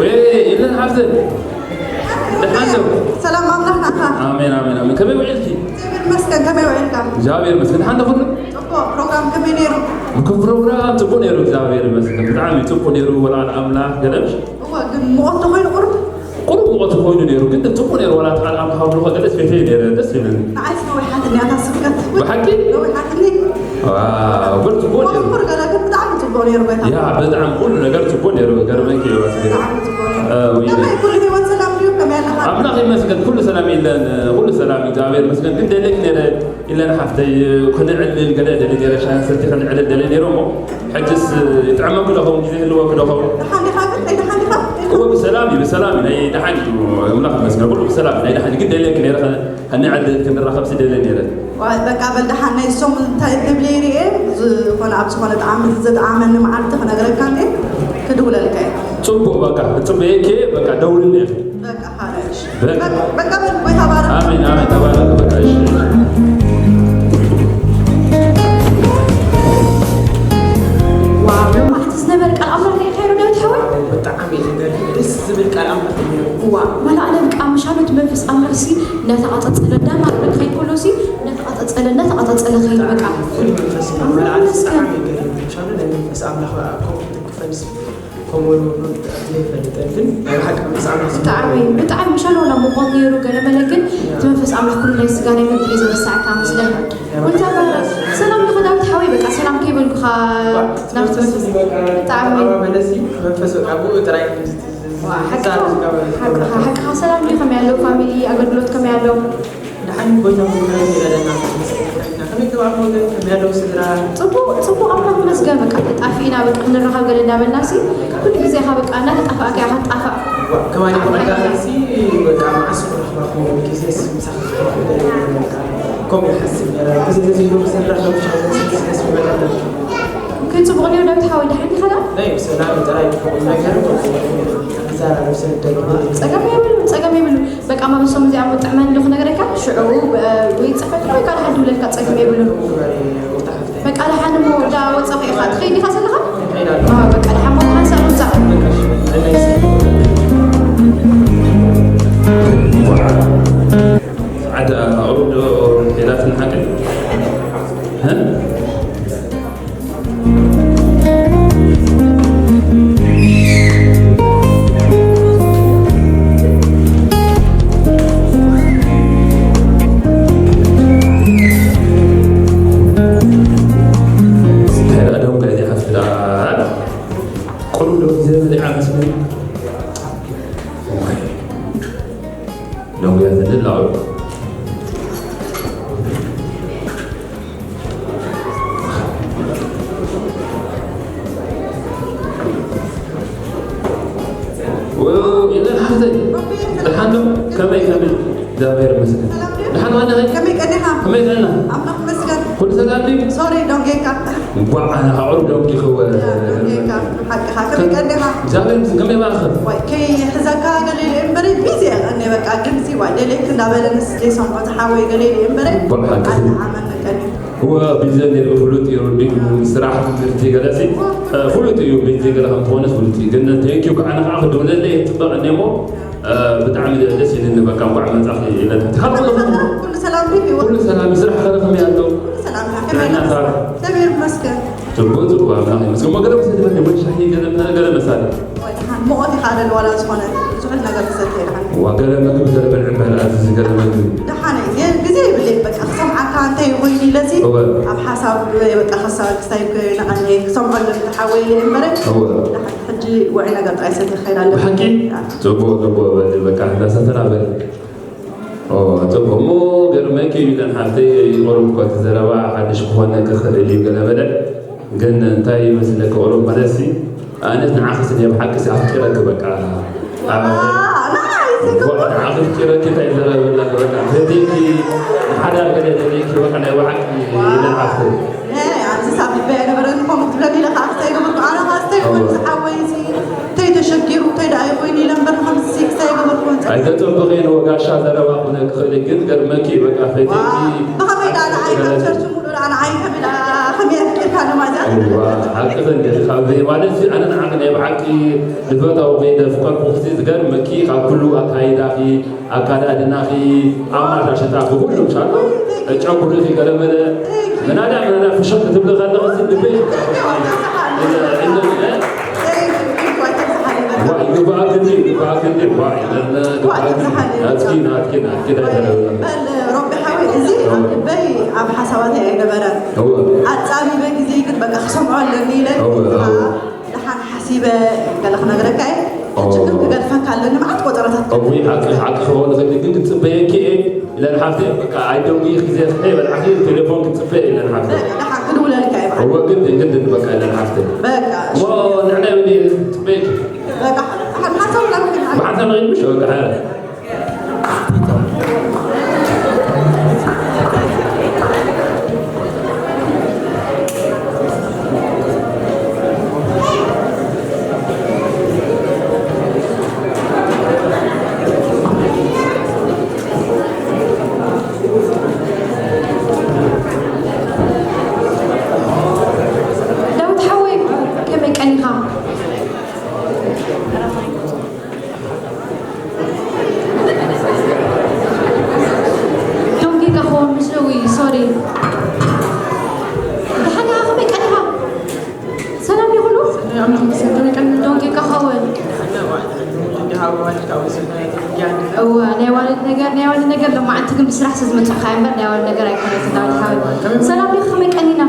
የለን ሓፍተይ፣ ደሓን ዶ? ሰላም ኣምላኽ ናኻ። ኣሜን፣ ኣሜን፣ ኣሜን። ከመይ ውዒልኪ? እግዚኣብሔር ይመስገን። ከመይ ውዒልካ? እግዚኣብሔር ይመስገን። ደሓን ዶ ኩሉ? ጽቡቕ። ፕሮግራም ከመይ ነይሩ? እኮ ፕሮግራም ጽቡቕ ነይሩ፣ እግዚኣብሔር ይመስገን። ብጣዕሚ ጽቡቕ ነይሩ። ወላ ኣምላኽ ገለምሽ? እወ፣ ግን ሙቐት ተኾይኑ ቁሩብ? ቁሩብ ሙቐት ኮይኑ ነይሩ፣ ግን ጽቡቕ ነይሩ። ወላ ኣምላኽ ካብ ልኾ ገለስ ቤተይ ነይረ፣ ደስ ይብል። ንዓይስ ነዊሓትኒ እያ እታ ስብከት። ብሓቂ? ነዊሓትኒ። ዋው፣ ግን ጽቡቕ ነይሩ። መዝሙር ገለ ግን ብጣዕሚ ጽቡቕ ነይሩ፣ ጎይታ። ያ፣ ብጣዕሚ ኩሉ ነገር ጽቡቕ ነይሩ። ገርመኪ እዩ፣ ኣስገረ። ብጣዕሚ ጽቡቕ ነይሩ። እ፣ ውይ። ከመይ፣ ኩሉ ህይወት ሰላም ድዩ? ከመይ ኣለኻ? ኣምላኽ ይመስገን፣ ኩሉ ሰላም የለን፣ ኩሉ ሰላም፣ እግዚኣብሔር ይመስገን። ግን ደልየኪ ነይረ፣ ኢለን ሓፍተይ፣ ክንዕልል ገለ ደልየ ነይረ፣ ሻሂ ሰቲ ክንዕልል ደልየ ነይረ እሞ፣ ሕጅስ ይጥዕመኪ ዶ ኸውን? ግዜ ይህልወኪ ዶ ኸውን? ደሓን ዲኻ ግን? ናይ ደሓን ዲኻ? እወ፣ ብሰላም እዩ፣ ብሰላም እዩ። ናይ ደሓን እዩ፣ ኣምላኽ ይመስገን፣ ኩሉ ብሰላም እዩ። ናይ ደሓን እዩ። ግን ደልየኪ ነይረ፣ ከነዕልል ክንራኸብ ስደለ ነይረ። ዋይ፣ በቃ በል ደሓን ናይ ሰሙን እንታይ ትብሊ ርኤ፣ ዝኾነ ኣብ ዝኾነ ጣዕሚ ዘጣዕመኒ መዓልቲ ክነግረካ እንዴ፣ ክድውለልካ እየ። ጽቡቕ፣ በቃ፣ ጽቡቕ፣ እየ፣ በቃ፣ ደውልልኝ። በቃ፣ ሓላሽ። በቃ። በቃ በል፣ ወይ ተባረክ። ኣሜን፣ ኣሜን፣ ተባረክ፣ በቃ፣ እሺ። ዋው፣ ሎማዕቲ ዝነበረ ቃል ኣምላኽ ርኢኻዮ ዶ ትሓወይ? ብጣዕሚ እዩ ዝገርም፣ ደስ ዝብል ቃል ኣምላኽ እዩ ነይሩ። እዋ፣ ዋላ ኣነ በቃ ምሻሎት መንፈስ ኣምላኽ ሲ እናተቓጸጸለ፣ ዳና ክብል ከይድ ከሎ ሲ እናተቓጸጸለ፣ እናተቓጸጸለ ከይድ በቃ። ፍሉይ መንፈስ እዩ። ኣምላኽ መልኣክ ይመስገን። ብጣዕሚ ይገርም። ምሻሉ ናይ መንፈስ ኣምላኽ በቃ ከምኡ ክትክፈል ሲ፣ ከምኡ ዘይፈልጥ ግን ናይ ብሓቂ መንፈስ ኣምላኽ ብጣዕሚ፣ ብጣዕሚ ምሻሎ ዋላ ሙቐት ነይሩ ገለ መለ ግን እቲ መንፈስ ኣምላኽ ኩሉ ናይ ስጋ ናይ ምድሪ እዩ ዘረሳዕካ መስለኒ። ወንታ ሰላም ዲኻ ዳዊት ሓወይ? በቃ ሰላም ከይበልኩኻ ናብቲ መንፈስ ብጣዕሚ መንፈስ በቃ ብኡ ጥራይ ዋ፣ ሓቅኻ፣ ሓቅኻ፣ ሓቅኻ። ሰላም ድዩ? ከመይ ኣለዉ ፋሚሊ? ኣገልግሎት ከመይ ኣሎ? ደሓን ጎይታ ምሕረት ይረዳና። ከመይ ገባኹም ወገን? ከመይ ኣለዉ ስድራ? ጽቡቕ፣ ጽቡቕ፣ ኣምላኽ ይመስገን። በቃ ተጣፊእና፣ በቃ ክንራኸብ ገለ እንዳበልና ሲ፣ ኩሉ ግዜ ኢኻ በቃ እናተጣፋእካ ኢኻ ትጣፋእ። ዋ፣ ከማን ይኹን ኣጋጣሚ ሲ፣ በቃ መዓስ ክረኽባኹም ግዜስ ምሳኻ ክረኽብ ደሊየ በቃ። ከምኡ ይሓስብ ነይረ። ግዜ ተዝህሉ ክንራኸብ ሻሂ ክንሰቲ ደስ ምበለና። ኦኬ፣ ጽቡቕ ነይሩ ዳዊት ሓወይ፣ ደሓን ዲኻ ደኣ? ናይ ሰላም ጥራይ ቁም ነገር ክዛራረብ ስለ ደሊ። ጸገም የብሉ፣ ጸገም የብሉ። በቃ፣ ማም፣ እሶም እዚኣ ሞ ጥዕመን ዶ ክነግረካ? ሽዑ፣ እ፣ ወይ ጽሕፈት ወይ ካልእ ሓንቲ ይብለልካ፣ ጸገም የብሉን። በቃ፣ ደሓን እሞ፣ እንዳ ወጻኺ ኢኻ ትኸይድ ዲኻ ዘለኻ? አ፣ በቃ፣ ደሓን ሞ፣ ሓንሳእ ንውጻእ። ጸዓት ኣቕሩብ ዶ ሄላትን ሓቀይ? እ? ቁሩብ ዶ ግዜ በሊዓ መስለኒ። ደንጉያ ዘንድላው። ወ-፣ የለን ሓፍተይ። ደሓን ዶ? ከመይ፣ ከመይ? እግዚኣብሔር ይመስገን። ደሓን ዋና ኸይ? ከመይ ቀኒኻ? ከመይ ቀኒኻ? ኣምላኽ ይመስገን። ኩሉ ሰላም ድዩ? ሶሪ፣ ደንጌካ። እንኳዕ ኣነ ኣዕሩብ ደንጊ ክወ-፣ ደንጌካ። ሓቅኻ። ከመይ ቀኒኻ? እግዚኣብሔር ይመስገን። ከመይ ባርኸ? ዋይ፣ ከይሕዘካ ገለ ኢለ እምበረ ቢዚ እየ ቀኒ በቃ። ግምሲ ዋይ፣ ደሌክ እንዳበለ ምስ ዘይሰምዖ ዝሓወይ ገለ ኢለ እምበረ። እንኳዕ ሓቂ። ኣነ ዓመነ ቀኒ። እወ፣ ቢዘ ነይሩ፣ ፍሉጥ እዩ፣ ርዱእ እዩ፣ ስራሕ፣ ትምህርቲ፣ ገለሲ፣ እ፣ ፍሉጥ እዩ፣ ቤት ዘይገለ ከም ዝኾነስ ፍሉጥ እዩ። ግን ቴንኪዩ ከዓ ንዓ ክድውለለይ ጽበቐኒ እሞ፣ እ፣ ብጣዕሚ ደስ ኢልኒ፣ በቃ፣ እንኳዕ መጻኺ ኢለና። ካልእ ኩሉ ሰላም፣ ኩሉ ሰላም ድዩ? ኩሉ ሰላም፣ ስራሕ ከለ ከመይ ኣሎ? ኩሉ ሰላም፣ ጥዕና፣ ከመይ ሳራ? እግዚኣብሔር ይመስገን። ጽቡቕ፣ ጽቡቕ፣ ኣምላኽ ይመስገን። እሞ ገለ ውሰድ፣ ወይ ሻሂ፣ ገለ፣ ገለ መሳሊ። ወይ ደሓን፣ ሙቐት ኢኻ ደል ዋላ ዝኾነ ብዙሕ ነገር ክሰትየ ደሓን። ዋ፣ ገለ ምግቢ፣ ገለ በልዕ በል፣ ኣዝዚ ገለ ምግቢ። ደሓን እየ፣ ግ-፣ ግዜ ይብለይ፣ በቃ፣ ክሰምዓካ እንታይ ኮይኑ ኢለሲ፣ እወ። ኣብ ሓሳብ በቃ፣ ክሳብ ክስታይ ከይነቐኒ ክሰምዖ ኣለኒ፣ ዝሓወይ ኢለ እምበረ፣ እወ። ደሓን፣ ሕጂ ውዑይ ነገር ጥራይ ሰትየ ክኸይድ ኣለኒ። ብሓቂ? ጽቡቕ፣ ጽቡቕ፣ በል፣ በቃ፣ እንዳሰተና በል። ኦ፣ ጽቡቕ። እሞ ገርመኪ እዩ፣ እተን ሓፍተይ ይቐርብ እኮ እቲ ዘረባ ሓድሽ ክኾነ ክኽእል እዩ ገለ መለ። ግን እንታይ ይመስለኪ ቁሩብ መለሲ፣ ኣነስ ንዓኺ ስለ ብሓቂ ሲ ኣፍቂረኪ በቃ። ኣብ ንዓኺ ኣፍቂረኪ እንታይ ዘረባ በቃ። ፈትየኪ፣ ንሓዳር ገለ ደልየኪ በቃ ናይ ብሓቂ ኢለን ሓፍተይ። ኣነ ኣብዚ ሳብ ልበይ ኣይነበረን፣ ከምኡ ክትብለኒ ኢለ ከዓ ክስታይ ገበርኩ። ኣነ ከዓ ዝስታይ እወ። ኮይኑ ዝሓወይ እዚ እንታይ ተሸጊሩ፣ እንታይ ደኣ ኮይኑ ኢለ እምበር፣ ንኸምዚ ክስታይ ገበርኩ። ኣይተጸብቐዮ፣ ወጋሻ ዘረባ ክኾነ ክኽእል እዩ፣ ግን ገርመኪ እዩ፣ በቃ፣ ፈትየኪ። ዋ፣ ብኸመይ ደኣ ንዓይ ካብ ገለ ቸርች ሙሉእ ደኣ ንዓይ ከመይ ደኣ፣ ከመይ ኣፍቂርካ ድማ እዚኣ? እዋ፣ ሓቂ ዘንድኺ ካብ ዘይ ማለት እዚ ኣነ ንዓኺ ናይ ብሓቂ ንፈታዊ ከይደ ፍቀርኩ እዚ ዝገርመኪ ካብ ኩሉ ኣካይዳኺ ኣካዳድናኺ ኣማሻሽጣኺ ኩሉ ምሻሎ ጨጉርኺ ገለመለ ምናዳ ምናዳ ፍሽኽ ክትብሊ ከለኺ እዚ ልበይ ይግባኣክኒ ይግባኣክኒ ይግባኣክኒ ናትኪ ናትኪ ናትኪ ዳይተረብና በል ሮቢ ሓወይ እዚ ኣብ ልበይ ኣብ ሓሳባተይ ኣይነበረን። ኣጻቢበ ግዜ ግን በቃ ክሰምዖ ኣለኒ ኢለ እወ፣ እወ። ደሓን ሓሲበ ገለ ክነግረካ እየ። ሕጂ ግን ክገድፈካ ኣለኒ መዓት ቆጸሮታት እዊ ሓቂ ሓቂ ክኸውን ዝኽእል ግን ክጽበየኪ እየ ኢለን ሓፍተ በቃ ኣይደንጉ ግዜ ስለ ይበልዓኺ ቴሌፎን ክጽበ ኢለን ሓፍተ ደሓን ክድውለልካ እየ። እወ ግን ግን ግን በቃ ኢለን ሓፍተ በቃ እሞ ንዕና ይብል ጽበየኪ በቃ ሓሳብ ላክልካ ብሓንሳብ ነቒልኩሽ በቃ ዳዊት ሓወይ ከመይ ቀኒኻ? ዶንኪ ከኸውን ምስሉ ሶሪ ደሓን ኢኻ ከመይ ቀኒኻ? ሰላም ዲኹሉ? ዶንኪ ከኸውን እዋ ናይ ዋልድ ነገር ናይ ዋልድ ነገር ሎማዓንቲ ግን ብስራሕ ስዝመፅእካ እምበር ናይ ዋልድ ነገር ኣይኮነትን ዳዊት ሓወይ ሰላም ዲኹ ከመይ ቀኒና?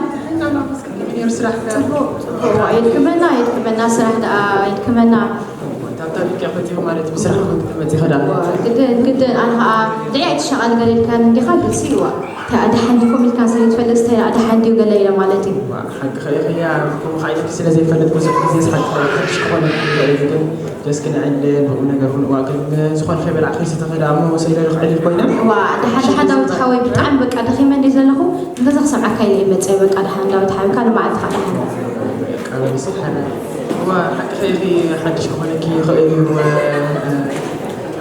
ጽቡቕ ጽቡቕ የድክመና የድክመና ስራሕ ደኣ የድክመና ታብታብ ኢልካ ፈቲኹ ማለት ብስራሕ ኹን ክትመፂ ኸዳ ግድን ግድን ኣነ ኸዓ ድዒ ኣይትሻቐል ገለ ኢልካ እንዲኻ ግልፂ ይዋ እንታይ ደሓን ዲኹም ኢልካ ስለ ትፈልጥ እንታይ ደኣ ደሓን ድዩ ገለ ኢለ ማለት እዩ ሓቂ ኸይኸያ ከምኡ ከዓ ኢልኪ ስለ ዘይፈልጥ ብዙሕ ግዜ ሓቂ ሓድሽ ክኾነ ይኽእል ግን ጀስክ ንዕለ ንቁም ነገር እውን እዋ ግን ዝኾነ ከይበላዕ ከይሰተ ኸዳ እሞ ወሰደ ንኽዕልል ኮይና ዋ ደሓን ደሓን ዳዊት ሓወይ ብጣዕሚ በቃ ደኺመ እንደ ዘለኹ ንገዛ ክሰምዓካ ኢለ ይመፀ በቃ ደሓን ዳዊት ሓወይ ካልእ መዓልቲ ከዓ ደሓን ቃበልሲ ሓደ እዋ ሓቂ ኸይኺ ሓድሽ ክኾነኪ ይኽእል እዩ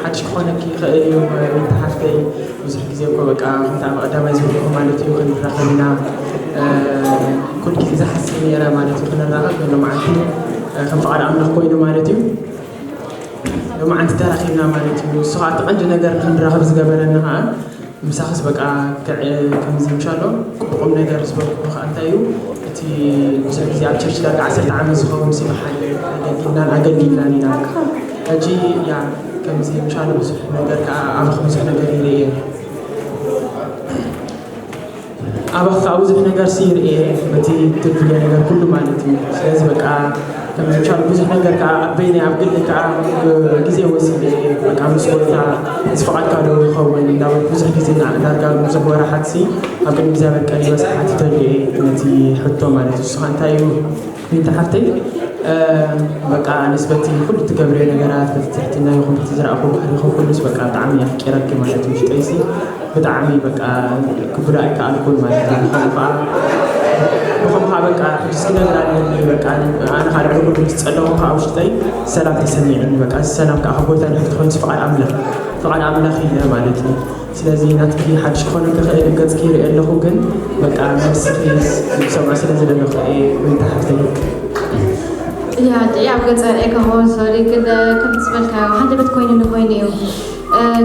ሓድሽ ክኾነኪ ይኽእል እዩ ተሓፍተይ ብዙሕ ግዜ እኮ በቃ ከምቲ ኣብ ቀዳማይ ዝብልኩ ማለት እዩ ክንራኸብ ኢና ኩል ግዜ ዝሓስብ ነይረ ማለት እዩ ክንራኸብ ግን ሎማዓንቲ ከም ፍቓድ ኣምላኽ ኮይኑ ማለት እዩ ሎማዓንቲ ተራኺብና ማለት እዩ እሱ ከዓ እቲ ቀንዲ ነገር ክንራኸብ ዝገበረኒ ከዓ ምሳኽስ በቃ ከምዚ ምሻሎ ቁም ነገር ዝበልኩ ከዓ እንታይ እዩ እቲ ብዙሕ ግዜ ኣብ ቸርች ዳርጋ ዓሰርተ ዓመት ዝኸውን ይበሃል ኣገልጊልናን ኣገልጊልናን ኢና ሕጂ ያ ከምዚ ምሻሎ ብዙሕ ነገር ከዓ ኣባኺ ብዙሕ ነገር ይርኢ እየ ኣባኺ ከዓ ብዙሕ ነገር ሲ ይርኢ እየ በቲ ትብልዮ ነገር ኩሉ ማለት እዩ ስለዚ በቃ ከምዚ ምሻሎ ብዙሕ ነገር ከዓ ኣብ በይነይ ኣብ ግሊ ከዓ ግዜ ወሲደ እየ በቃ ምስ ጎይታ ምስ ፍቓድካ ዶ ይኸውን እንዳበልኩ ብዙሕ ግዜ ዳርጋ ብዙሕ ወራሓት ሲ ኣብ ቅድሚ እግዚኣብሔር ቀሪበ ሲ ሓቲተሉ እየ ነቲ ሕቶ ማለት እዩ ንስኻ እንታይ እዩ ዊንታ ሓፍተይ በቃ ኣነስ በቲ ኩሉ ትገብርዮ ነገራት በቲ ትሕትና ይኹን በቲ ዝረኣኹ ባህሪ ይኹን ኩሉስ በቃ ብጣዕሚ ኣፍቂረኪ ማለት እዩ ውሽጠይሲ ብጣዕሚ በቃ ክብሎ ኣይከኣልኩን ማለት እዩ ንኸምኡ ከዓ ንኸምኡ ከዓ በቃ ሕጅስ ክነግር ኣለኒ በቃ ኣነ ከዓ ልዕሊ ኩሉ ምስ ፀለኹ ከዓ ውሽጠይ ሰላም ተሰሚዕኒ በቃ እዚ ሰላም ከዓ ካብ ጎይታ ንሕፍቲ ኮይኑ ፍቃድ ኣምላኽ ፍቃድ ኣምላኽ ኢለ ማለት እዩ ስለዚ ናትኪ ሓድሽ ክኾነኪ ይኽእል እዩ ገፅኪ ይርኢ ኣለኹ ግን በቃ ንስኺ ክሰምዖ ስለ ዝደለኹ እየ ወይንታ ሓፍተይ ያ ጥዒ ኣብ ገፀ ርኤ ከኸውን ሶሪ ግን ከምቲ ዝበልካዮ ሃንደበት ኮይኑ ንኮይኑ እዩ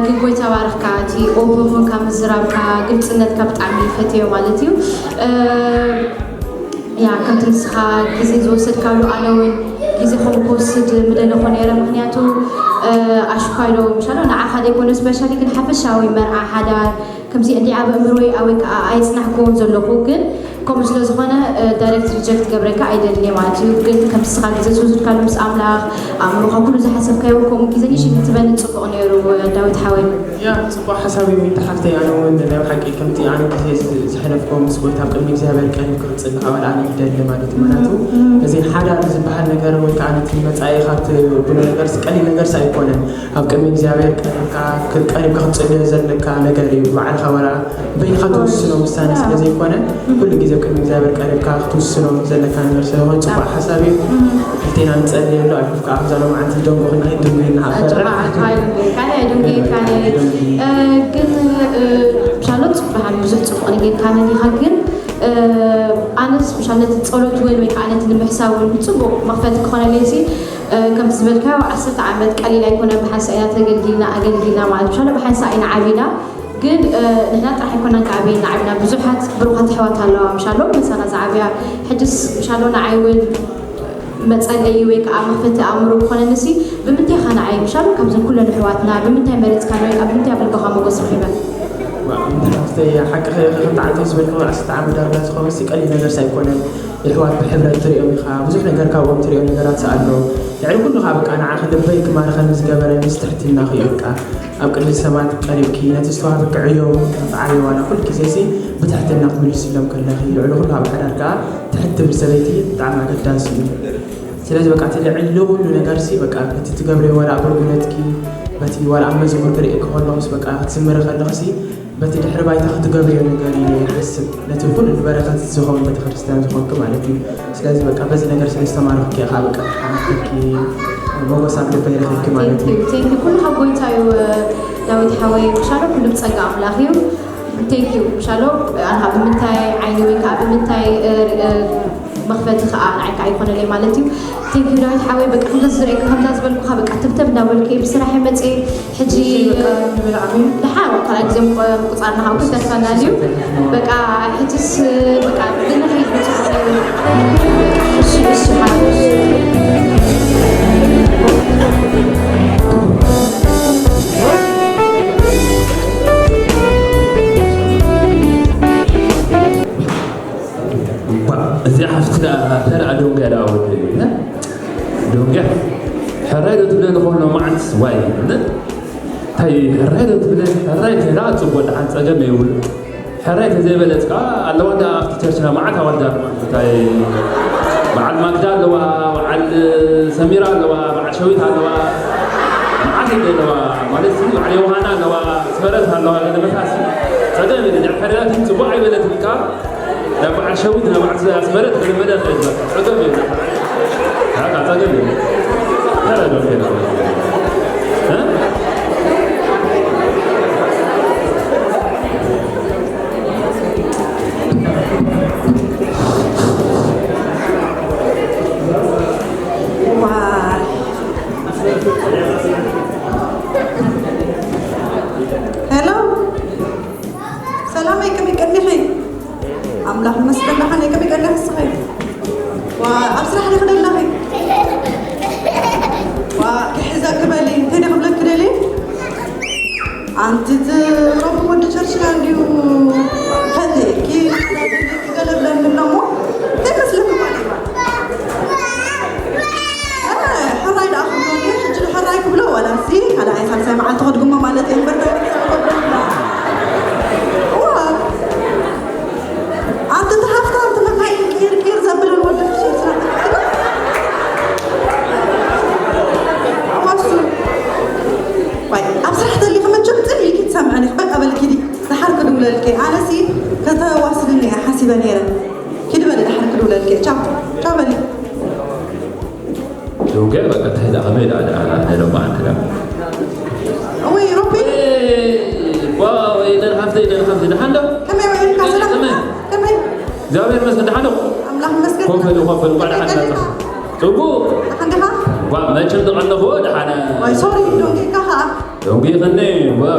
ግን ጎይታ ባርኽካ እቲ ኦፕን ኮንካ ምዝራብካ ግልፅነትካ ብጣዕሚ ፈትዮ ማለት እዩ ያ ከምቲ ንስኻ ግዜ ዝወሰድካሉ ኣነ እውን ግዜ ከምኡ ክወስድ ምደለኹ ነይረ ምክንያቱ ኣሽኳይ ዶ ምሻሎ ንዓኻ ዘይኮነ ስፔሻሊ ግን ሓፈሻዊ መርዓ ሓዳር ከምዚ እንዲ ኣብ ኣእምሮይ ኣወይ ከዓ ኣይፅናሕክዎን ዘለኹ ግን ከምኡ ስለ ዝኾነ ዳይሬክት ሪጀክት ገብረካ ኣይደልን እየ ማለት እዩ ግን ከምቲ ንስኻ ግዜ ዝወሰድካሉ ምስ ኣምላኽ ኣእምሮኻ ኩሉ ዝሓሰብካዮ ከምኡ ግዜ ንሽ ትበኒ ፅቡቕ ነይሩ ዳዊት ሓወይ ያ ጽቡቕ ሓሳብ እዩ ሚልቲ ሓፍተይ ኣነ እውን ናይ ብሓቂ ከምቲ ኣነ ግዜ ዘሕለፍኮ ምስ ጎይታ ኣብ ቅድሚ እግዚኣብሔር ቀሪብኪ ክጽሊ ካብ ኣነ ይደሊ ማለት እዩ ምክንያቱ እዚ ሓዳር ዝበሃል ነገር ወይ ከዓ ነቲ መጻኢ ካብ ትብሎ ነገርስ ቀሊል ነገርስ ኣይኮነን ኣብ ቅድሚ እግዚኣብሔር ቀሪብካ ቀሪብካ ክትጽልዮ ዘለካ ነገር እዩ ባዕልካ ዋላ በይንካ ትውስኖ ውሳነ ስለ ዘይኮነ ኩሉ ግዜ ኣብ ቅድሚ እግዚኣብሔር ቀሪብካ ክትውስኖ ዘለካ ነገር ስለሆነ ጽቡቕ ሓሳብ እዩ ክልቴና ንጸልየሉ ኣልፍካ ኣብዛ ሎማዓንቲ ደንጎ ክንኸይድ ድንጉ ኢና ኣብ በርዕ ግን ሻሎት ጽቡቅ ብዙሕ ጽቡቅ ነጌርካ ነዲኻ ግን ኣነስ ምሻል ነቲ ጸሎት እውን ወይ ከዓ ነቲ ንምሕሳብ እውን ጽቡቕ መኽፈቲ ክኾነለይ ሲ፣ ከምቲ ዝበልካዮ ዓሰርተ ዓመት ቀሊል ኣይኮነ። ብሓንሳእ ኢና ተገልጊልና ኣገልጊልና ማለት ምሻሎ ብሓንሳእ ኢና ዓቢና። ግን ንሕና ጥራሕ ኣይኮናን ከዓበየና ዓቢና፣ ብዙሓት ብሩኻት ኣሕዋት ኣለዋ ምሻሎ ምሳና ዝዓብያ። ሕጅስ ምሻሎ ንዓይ እውን መጸለዪ ወይ ከዓ መኽፈቲ ኣእምሮ ክኾነኒ ሲ፣ ብምንታይ ኢኻ ንዓይ ምሻሎ ካብዘን ኩለን ኣሕዋትና ብምንታይ መሪጽካ ወይ ኣብ ምንታይ ኣገልግሎኻ ሞገስ ረኺበ? ሓፍተይ ሓቂ ክተዓልቲ ዝበልኩ ዓሰርተ ዓመት ዳርጋ ዝኸውን ሲ ቀሊል ነገር ሳይኮነን። የሕዋት ብሕብረት ትሪኦም ኢኻ፣ ብዙሕ ነገር ካብኦም ትሪኦ ነገራት ኣሎ። ልዕሊ ኩሉ ከዓ በቃ ንዓኺ ልበይ ክማርኸኒ ዝገበረኒ ሲ ትሕትናኺ እዩ። በቃ ኣብ ቅድሚ ሰባት ቀሪብኪ ነቲ ዝተዋህበኪ ዕዮ ክትዓብዮ ዋላ ኩሉ ግዜ ሲ ብትሕትና ክትምልስሎም ከለኺ፣ ልዕሊ ኩሉ ኣብ ሓዳር ከዓ ትሕት ትብል ሰበይቲ ብጣዕሚ ኣገዳሲ እዩ። ስለዚ በቃ እቲ ልዕሊ ኩሉ ነገር ሲ በቃ በቲ ትገብርዮ ዋላ ኣገልግሎትኪ በቲ ዋላ ኣብ መዝሙር ክርእየኪ ከለኹስ በቃ ክትዝምሪ ከለኺ ሲ በቲ ድሕሪ ባይታ ክትገብርዮ ነገር ኢለ ይሓስብ። ነቲ ኩሉ ንበረኸት ዝኸውን ቤተክርስትያን ዝኾንኪ ማለት እዩ። ስለዚ በቃ በዚ ነገር ስለ ዝተማረኽኪ ኢኻ በቃ ተሓመኪ ሞጎስ ኣብ ልበይ ረኺብኪ ማለት እዩ። ቴንክ ኩሉ ካብ ጎይታ እዩ። ዳዊት ሓወይ ምሻሎ ኩሉ ብጸጋ ኣምላኽ እዩ። ቴንክ ዩ ምሻሎ ኣንሃ ብምንታይ ዓይኒ ወይ ከዓ ብምንታይ መኽፈቲ ከዓ ንዓይ ከዓ ይኮነለይ ማለት እዩ። ቴንክ ዩ ዳዊት ሓወይ በቃ ከምዛ ዝረእካ ከምዛ ዝበልኩካ በቃ ትብተብ እንዳበልኩ እየ ብስራሕ መፅእ ሕጂ ድሓር ካልኣይ ግዜ ምቁፃር ንሃው ተስፋ እንዳልዩ በቃ ሕጅስ በቃ ብንኸይድ ብፅቡቅ እሺ እሺ ሓወይ እዚኣ ሓፍቲ ደኣ ተራ ዶንጋ ደኣ ወዲ ዶንጋ ሕራይ ዶ ትብለኒ ከሎ መዓልትስ ዋይ እንታይ ሕራይ ዶ ትብለኒ ሕራይ ከዳ ጽቡቅ ደሓን ጸገም የብሉ ሕራይ ተዘይበለት ከኣ ኣለዋ እንዳ ኣብቲ ቸርችና መዓት ኣዋልዳ እንታይ በዓል ማግዳ ኣለዋ በዓል ሰሚራ ኣለዋ በዓል ሸዊት ኣለዋ መዓት እንደ ኣለዋ ማለት በዓል ዮሃና ኣለዋ ስመረት ኣለዋ ገለ መሳሲ ጸገም የለ ሕራይ ጽቡቅ ኣይበለትን ከኣ ናብ በዓል ሸዊት ናብ በዓል ኣስመረት ገለመለ ጸገም የለ ጸገም የለ ተረዶ ሄሎ ሰላመይ ከመይ ቀኒኺ? ኣምላኽ ይመስገን ደሓን እየ። ከመይ ቀኒኺ ንስኺ? ዋ ኣብ ስራሕ ዲኺ ደለኺ? ዋ ክሕዘኪ በሊ እንታይ ዲኺ ክብለኪ ደልየ? ኣንቲ እቲ ረቡዕ ወዲ ቸርችና እንድዩ ፈትየኪ ገለ ብለኒ ኣሎ እሞ እንታይ መስለኪ ማለት እዩ? ሕራይ ደኣ ክብሎ እንድየ ሕጂ ሕራይ ክብሎ ዋላ ሲ ካልኣይ ሳልሳይ መዓልቲ ከድግሞ ማለት እየ እምበር እንታይ ክብሎ እዋ ኣንቲ ተሃፍታ ኣንቲ መካይን ቂር ቂር ዘብለን ወዲ ፍሽል ስራሕ ዋሱ ዋይ ኣብ ስራሕ ተሊኺ መቸም ጽን ኢልኪ ትሰምዐን ኢኺ በቃ በልኪ ዲ ደሓር ክድውለልኪ ኣነሲ ከተዋስድኒ እየ ሓሲበ ነይረ ኪዲ በሊ ደሓር ክድውለልኪ ቻው ቻው በሊ ዶንገ በቃ እንታይ ደኣ ከመይ ደኣ ደኣ ደኣ ሎም ኣንተ ደኣ ወይ ሮቢ ዋ ወይ ደን ሓፍተይ ደን ሓፍተይ ደሓን ዶ ከመይ ወይ ኢልካ ሰላም ከመይ ከመይ እግዚኣብሔር ይመስገን ደሓን ዶ ኣምላኽ ይመስገን ኮፍ በሉ ኮፍ በሉ እንኳዕ ደሓን መጣ ጽቡቅ ደሓን ዲኻ ዋ መቸም ዝቐነኹዎ ደሓነ ወይ ሶሪ ዶንጌካ ኸዓ ዶንጌ ይኸኒ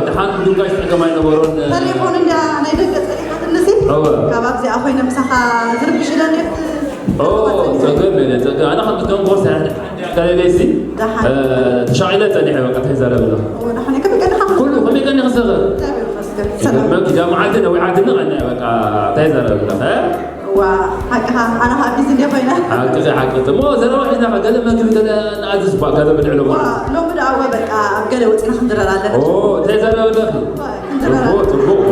ደሓን ዱንጋሽ ጸገም ኣይነበሮን ተሌፎን እንዳ ናይ ደገ ጸሊኻትንሲ እወ ካብ ኣብዚኣ ኮይነ ምሳኻ ዝርብሽ ኢለ እንዴት ኦ ጸገም የለ ጸገም ኣነ ከም ከም ኮርስ ያለ ገለለሲ ደሓን ተሻቂለ ጸኒሐ በቃ እንታይ ዘረብና ደሓን ከመይ ቀኒኻ ኩሉ ከመይ ቀኒ ክዘኸር ሰላም ኪዳ መዓልቲ ነዊዓትኒ ቀኒ በቃ እንታይ ዘረብና ዋ ሓቅኻ ኣነ ከዓ ቢዚ እንደ ኮይነ ሓቂ ሓቂ እሞ ዘረባ ሒዝና ገለ መግቢ ገለ ንኣዝዝ ባ ገለ ብልዕሎ ዋ ሎሚ ደኣ እወ በቃ ኣብ ገለ ወፂና ክንድረር ኣለና ኦ እንታይ ዘረብና ጽቡቅ ጽቡቅ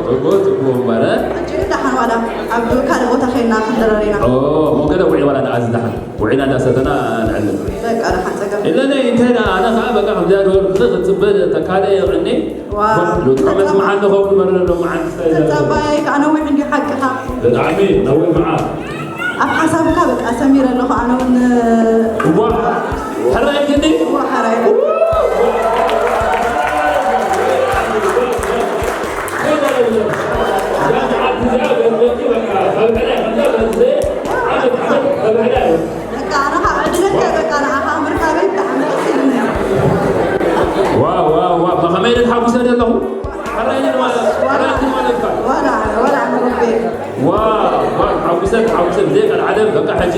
ጽቡቅ ጽቡቅ እምበረ ሕጂ ግን ደሓን ዋላ ኣብ ካልእ ቦታ ከይና ክንድረር ኢና ኦ እሞ ገለ ውዒ ዋላ ንኣዝዝ ደሓን ውዒና እንዳሰተና ንዕልል በቃ ደሓን ጸገም ኢለኒ እንታይ ደኣ ኣነ ከዓ በቃ ከምዚኣ ዝበልኩ ክፅበ ተካለ የቕኒ ዋው ሎጥመስ መዓል ንኸውን መረዶ መዓል ተጻባያይ ከዓ ነዊሕ እንዲ ሓቅኻ ብጣዕሚ ነዊሕ መዓል ኣብ ሓሳብካ በቃ ሰሚረ ኣለኹ ኣነ እውን እዋ ሕራይ ግዲ ዋሓራይ እዛ ሰዓት እዚኣ ገርበቲ በቃ በቃ ኣነ ካብ ዕድለኛ በቃ ንዓኻ ምርካበይ ብጣዕሚ ደስ ኢሉኒ። ዋው ዋው ዋው፣ ብኸመይ ኢለ ተሓጒሰ ዘለኹ። ሕራይ ኢለ ማለት ሕራይ ኢለ ማለት እኳ። ወላ ወላ ኣነ ረቢ ዋው ዋው፣ ተሓጒሰ ተሓጒሰ ብዘይ ቀልዓለም። በቃ ሕጂ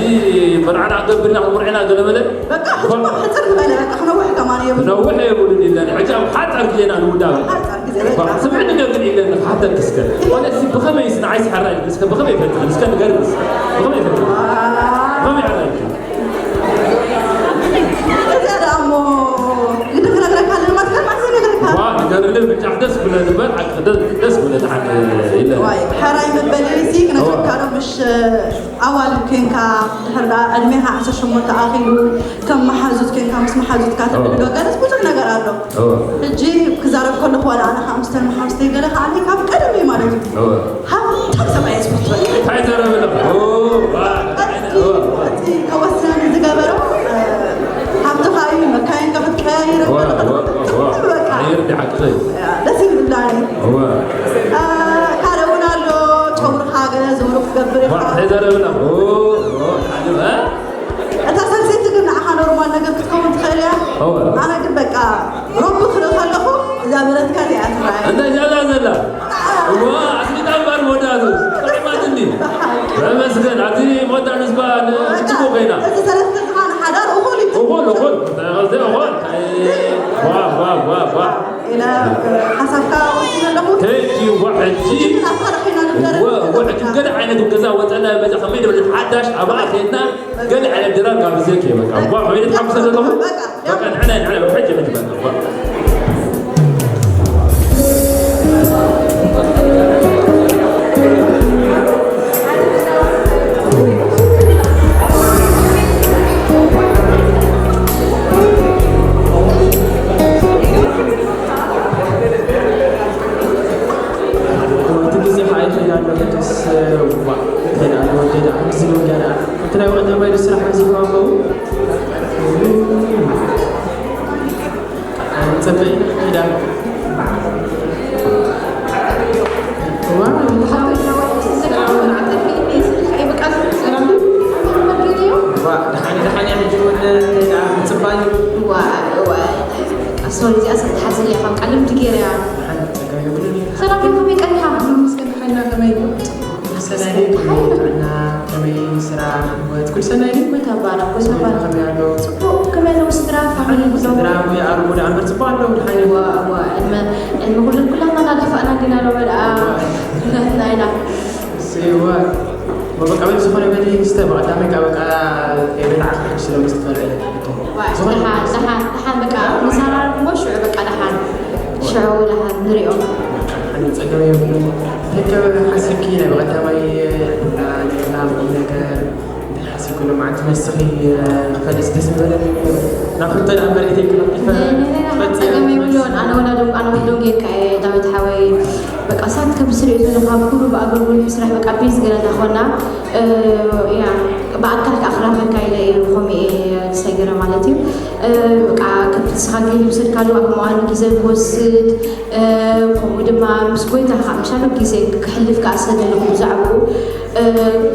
መርዓና ክገብር ኢና፣ ክምርዕና ገለ መለ። በቃ ሕጂ እኮ ሕፅር ዝበለ በቃ ክነውሕ ከማን የብሉ። ነውሕ የብሉን ኢለን። ሕጂ ኣብ ሓፃር ግዜና ንውዳእ። ሓፃር ግዜ በቃ። ስምዕኒ ዶ ግን ኢለን ንሓተኪ እስከ። ዋላ እስኪ ብኸመይ ንዓይስ ሕራይ ኢልኪ እስከ ብኸመይ ፈትኽን እስከ ንገርኒ እስከ። ብኸመይ ፈትኽን? ብኸመይ ሕራይ ኢልኪ? እዚኣ ደኣ እሞ ግዲ ክነግረካ ኣለና ማለት ከማን ክነግረካ። ዋ ንገርኒ ብጫሕ ደስ ብለኒ እምበር ሓቂ ደስ ደስ ብለኒ ሓቂ ኢለ። ዋይ ሕራይ መበሊ እዚ ክነግረካ ዶ ምሽ ኣዋልድ ኮንካ ድሕር ደኣ ዕድሜኻ ዓሰርተ ሸሞንተ ኣኺሉ ከም መሓዙት ኮንካ ምስ መሓዙትካ ትዕልሎ ገለስ ብዙሕ ነገር ኣሎ። እወ ሕጂ ክዛረብ ከለኹ ዋላ ኣነ ከዓ ምስተን መሓዙተይ ገለ ከዓ እኔ ካብ ቀደም እዩ ማለት እዩ እወ ሃብታም ሰብኣይ እየ ዝፈቱ በቃ። እንታይ ዘረብለ? ዋ እወ እወ እቲ ከወስን ዝገበሮ ሃብትኻ እዩ። መካይን ከምትቀያይር ዋ ዋ ዋ ዋ። በቃ ኣየር እንዲ ሓቂ ደስ ይብል ብላኒ። እወ ካልእ እውን ኣሎ ጨጉርኻ ገለ ዝብሉ ክገብር ዋ ኢኻ። እንታይ ዘረብለ? ኦ ኦ ሓደ እ እታ ሰልሰይቲ ግን ንዓኻ ኖርማል ነገር ክትከውን ትኽእል እያ። እወ ኣነ ግን በቃ ሮቢ ክርኢ ከለኹ እዛ ብረትካ እዚኣ ትረኣይ። እንታይ እዛ ዘላ? እዋ ኣስሊጣ እምበር መወዳእቱ ጥዑማት እንዲ። ተመስገን ኣብቲ መወዳእቱ ዝባ ንፅቡቅ ኮይና። እዚ ሰለስተ ዝባን ሓዳር እኹል እዩ። እኹል እኹል እኹል። ዋ ዋ ዋ ዋ ኢለ ሓሳብካ ወሲነ ኣለኹ። ተንኪ ዋ ሕጂ ናብካ ረኺና ንደረግ ዋ ዋ ሕጂ ገለ ዓይነት ገዛ ወፀና መዛ ከመይ ደብለ ሓዳሽ ኣብኣ ኬድና ገለ ዓይነት ድራር ጋብዘኪ በቃ ዋ ከመይ ተሓጉሰ ዘለኹ በቃ ንሕና ንሕና ሕጂ ሕጂ በቃ ዋ እቲ ግዜ ከዓ ይኸይድ ኣሎ። ሕጅስ ዋ ይኸይድ ኣሎ። ወደይ ደኣ ከምዚ ኢሉ ገና እቲ ናይ ወዲ ኣባይ ስራሕ ሓሲብካ ኣለዉ። ኣይ፣ ጽበይ፣ ኪዳ። ዋ፣ ዋ፣ ደሓን፣ ደሓን እያ፣ ሕጂ እውን፣ ኪዳ፣ ምጽባይ። ዋ፣ ዋ፣ ሶሪ፣ እዚኣ ሰብ ትሓዝን እያ፣ ካብ ቃል ልምዲ ገይረ እያ። ደሓን፣ ጸገም የብሉን። ሰላም፣ ከመይ ቀኒኻ? መስገን ሓይልና ከመይ? ሰናይ ድዩ? ጥዕና፣ ከመይ ስራሕ፣ ህይወት፣ ኩሉ ሰናይ ድዩ? ጎይታ ይባረክ፣ ጎይታ ይባረክ። ከመይ ኣሎ? ጽቡቅ፣ ከመይ ኣለዉ ስድራ፣ ፋሚሊ፣ ኩሎም? ስድራ፣ ወይ ኣርጉ ደኣ እምበር ጽቡቅ ኣለዉ፣ ደሓን እዮም። እዋ፣ እዋ፣ ዕድመ፣ ዕድመ ኩሉ፣ ኩላትና እናደፋእና እንዲና ዶ በል፣ ኣ፣ ኩላትና ኢና። እሰይ፣ እዋ። በቃ፣ በል፣ ዝኾነ በል፣ ስተ፣ በቃ፣ ዳመቃ፣ በቃ፣ የበላዕካ፣ ስለ ምስ ትፈልጥ። እዋ፣ ዝኾነ ደሓን፣ ደሓን፣ ደሓን፣ በቃ፣ ንሰራርግ እሞ ሽዑ፣ በቃ፣ ደሓን፣ ሽዑ፣ ደሓን ንሪኦ። ሓንቲ ጸገም የብሉን። ተከበ ሓሲብኪ ናይ ብቐዳማይ፣ እ፣ ና፣ ና፣ ቁም ነገር፣ እንታይ ሓሲብኪ ሎማዓንቲ መስኺ፣ እ፣ ክፈልጥ ደስ ምበለኒ። ናብ ሕቶ ደኣ መሬተይ ክነጥፈ፣ ጸገም የብሉን። ኣነ ወላ ዶንግ-፣ ኣነ ወላ ዶንጌካ እየ፣ ዳዊት ሓወይ። በቃ፣ ሳት ከም ስሪኡ ዘሎ ካብ ኩሉ ብኣገልግሎት ምስራሕ፣ በቃ፣ ቤዝ ገለ እንዳኾና፣ እ፣ ያ፣ ብኣካል ከኣ ክራኸበካ ኢለ እየ፣ ከምኡ እየ ዝሰገረ ማለት እዩ። እ፣ በቃ፣ ከምቲ ንስኻ ግዜ ዝወሰድካሉ ኣብ መዋእሉ ግዜ ክወስድ፣ እ፣ ከምኡ ድማ ምስ ጎይታ ከዓ ምሻሉ ግዜ ክሕልፍ ከዓ ስለ ዘለኹ ብዛዕባኡ፣ እ፣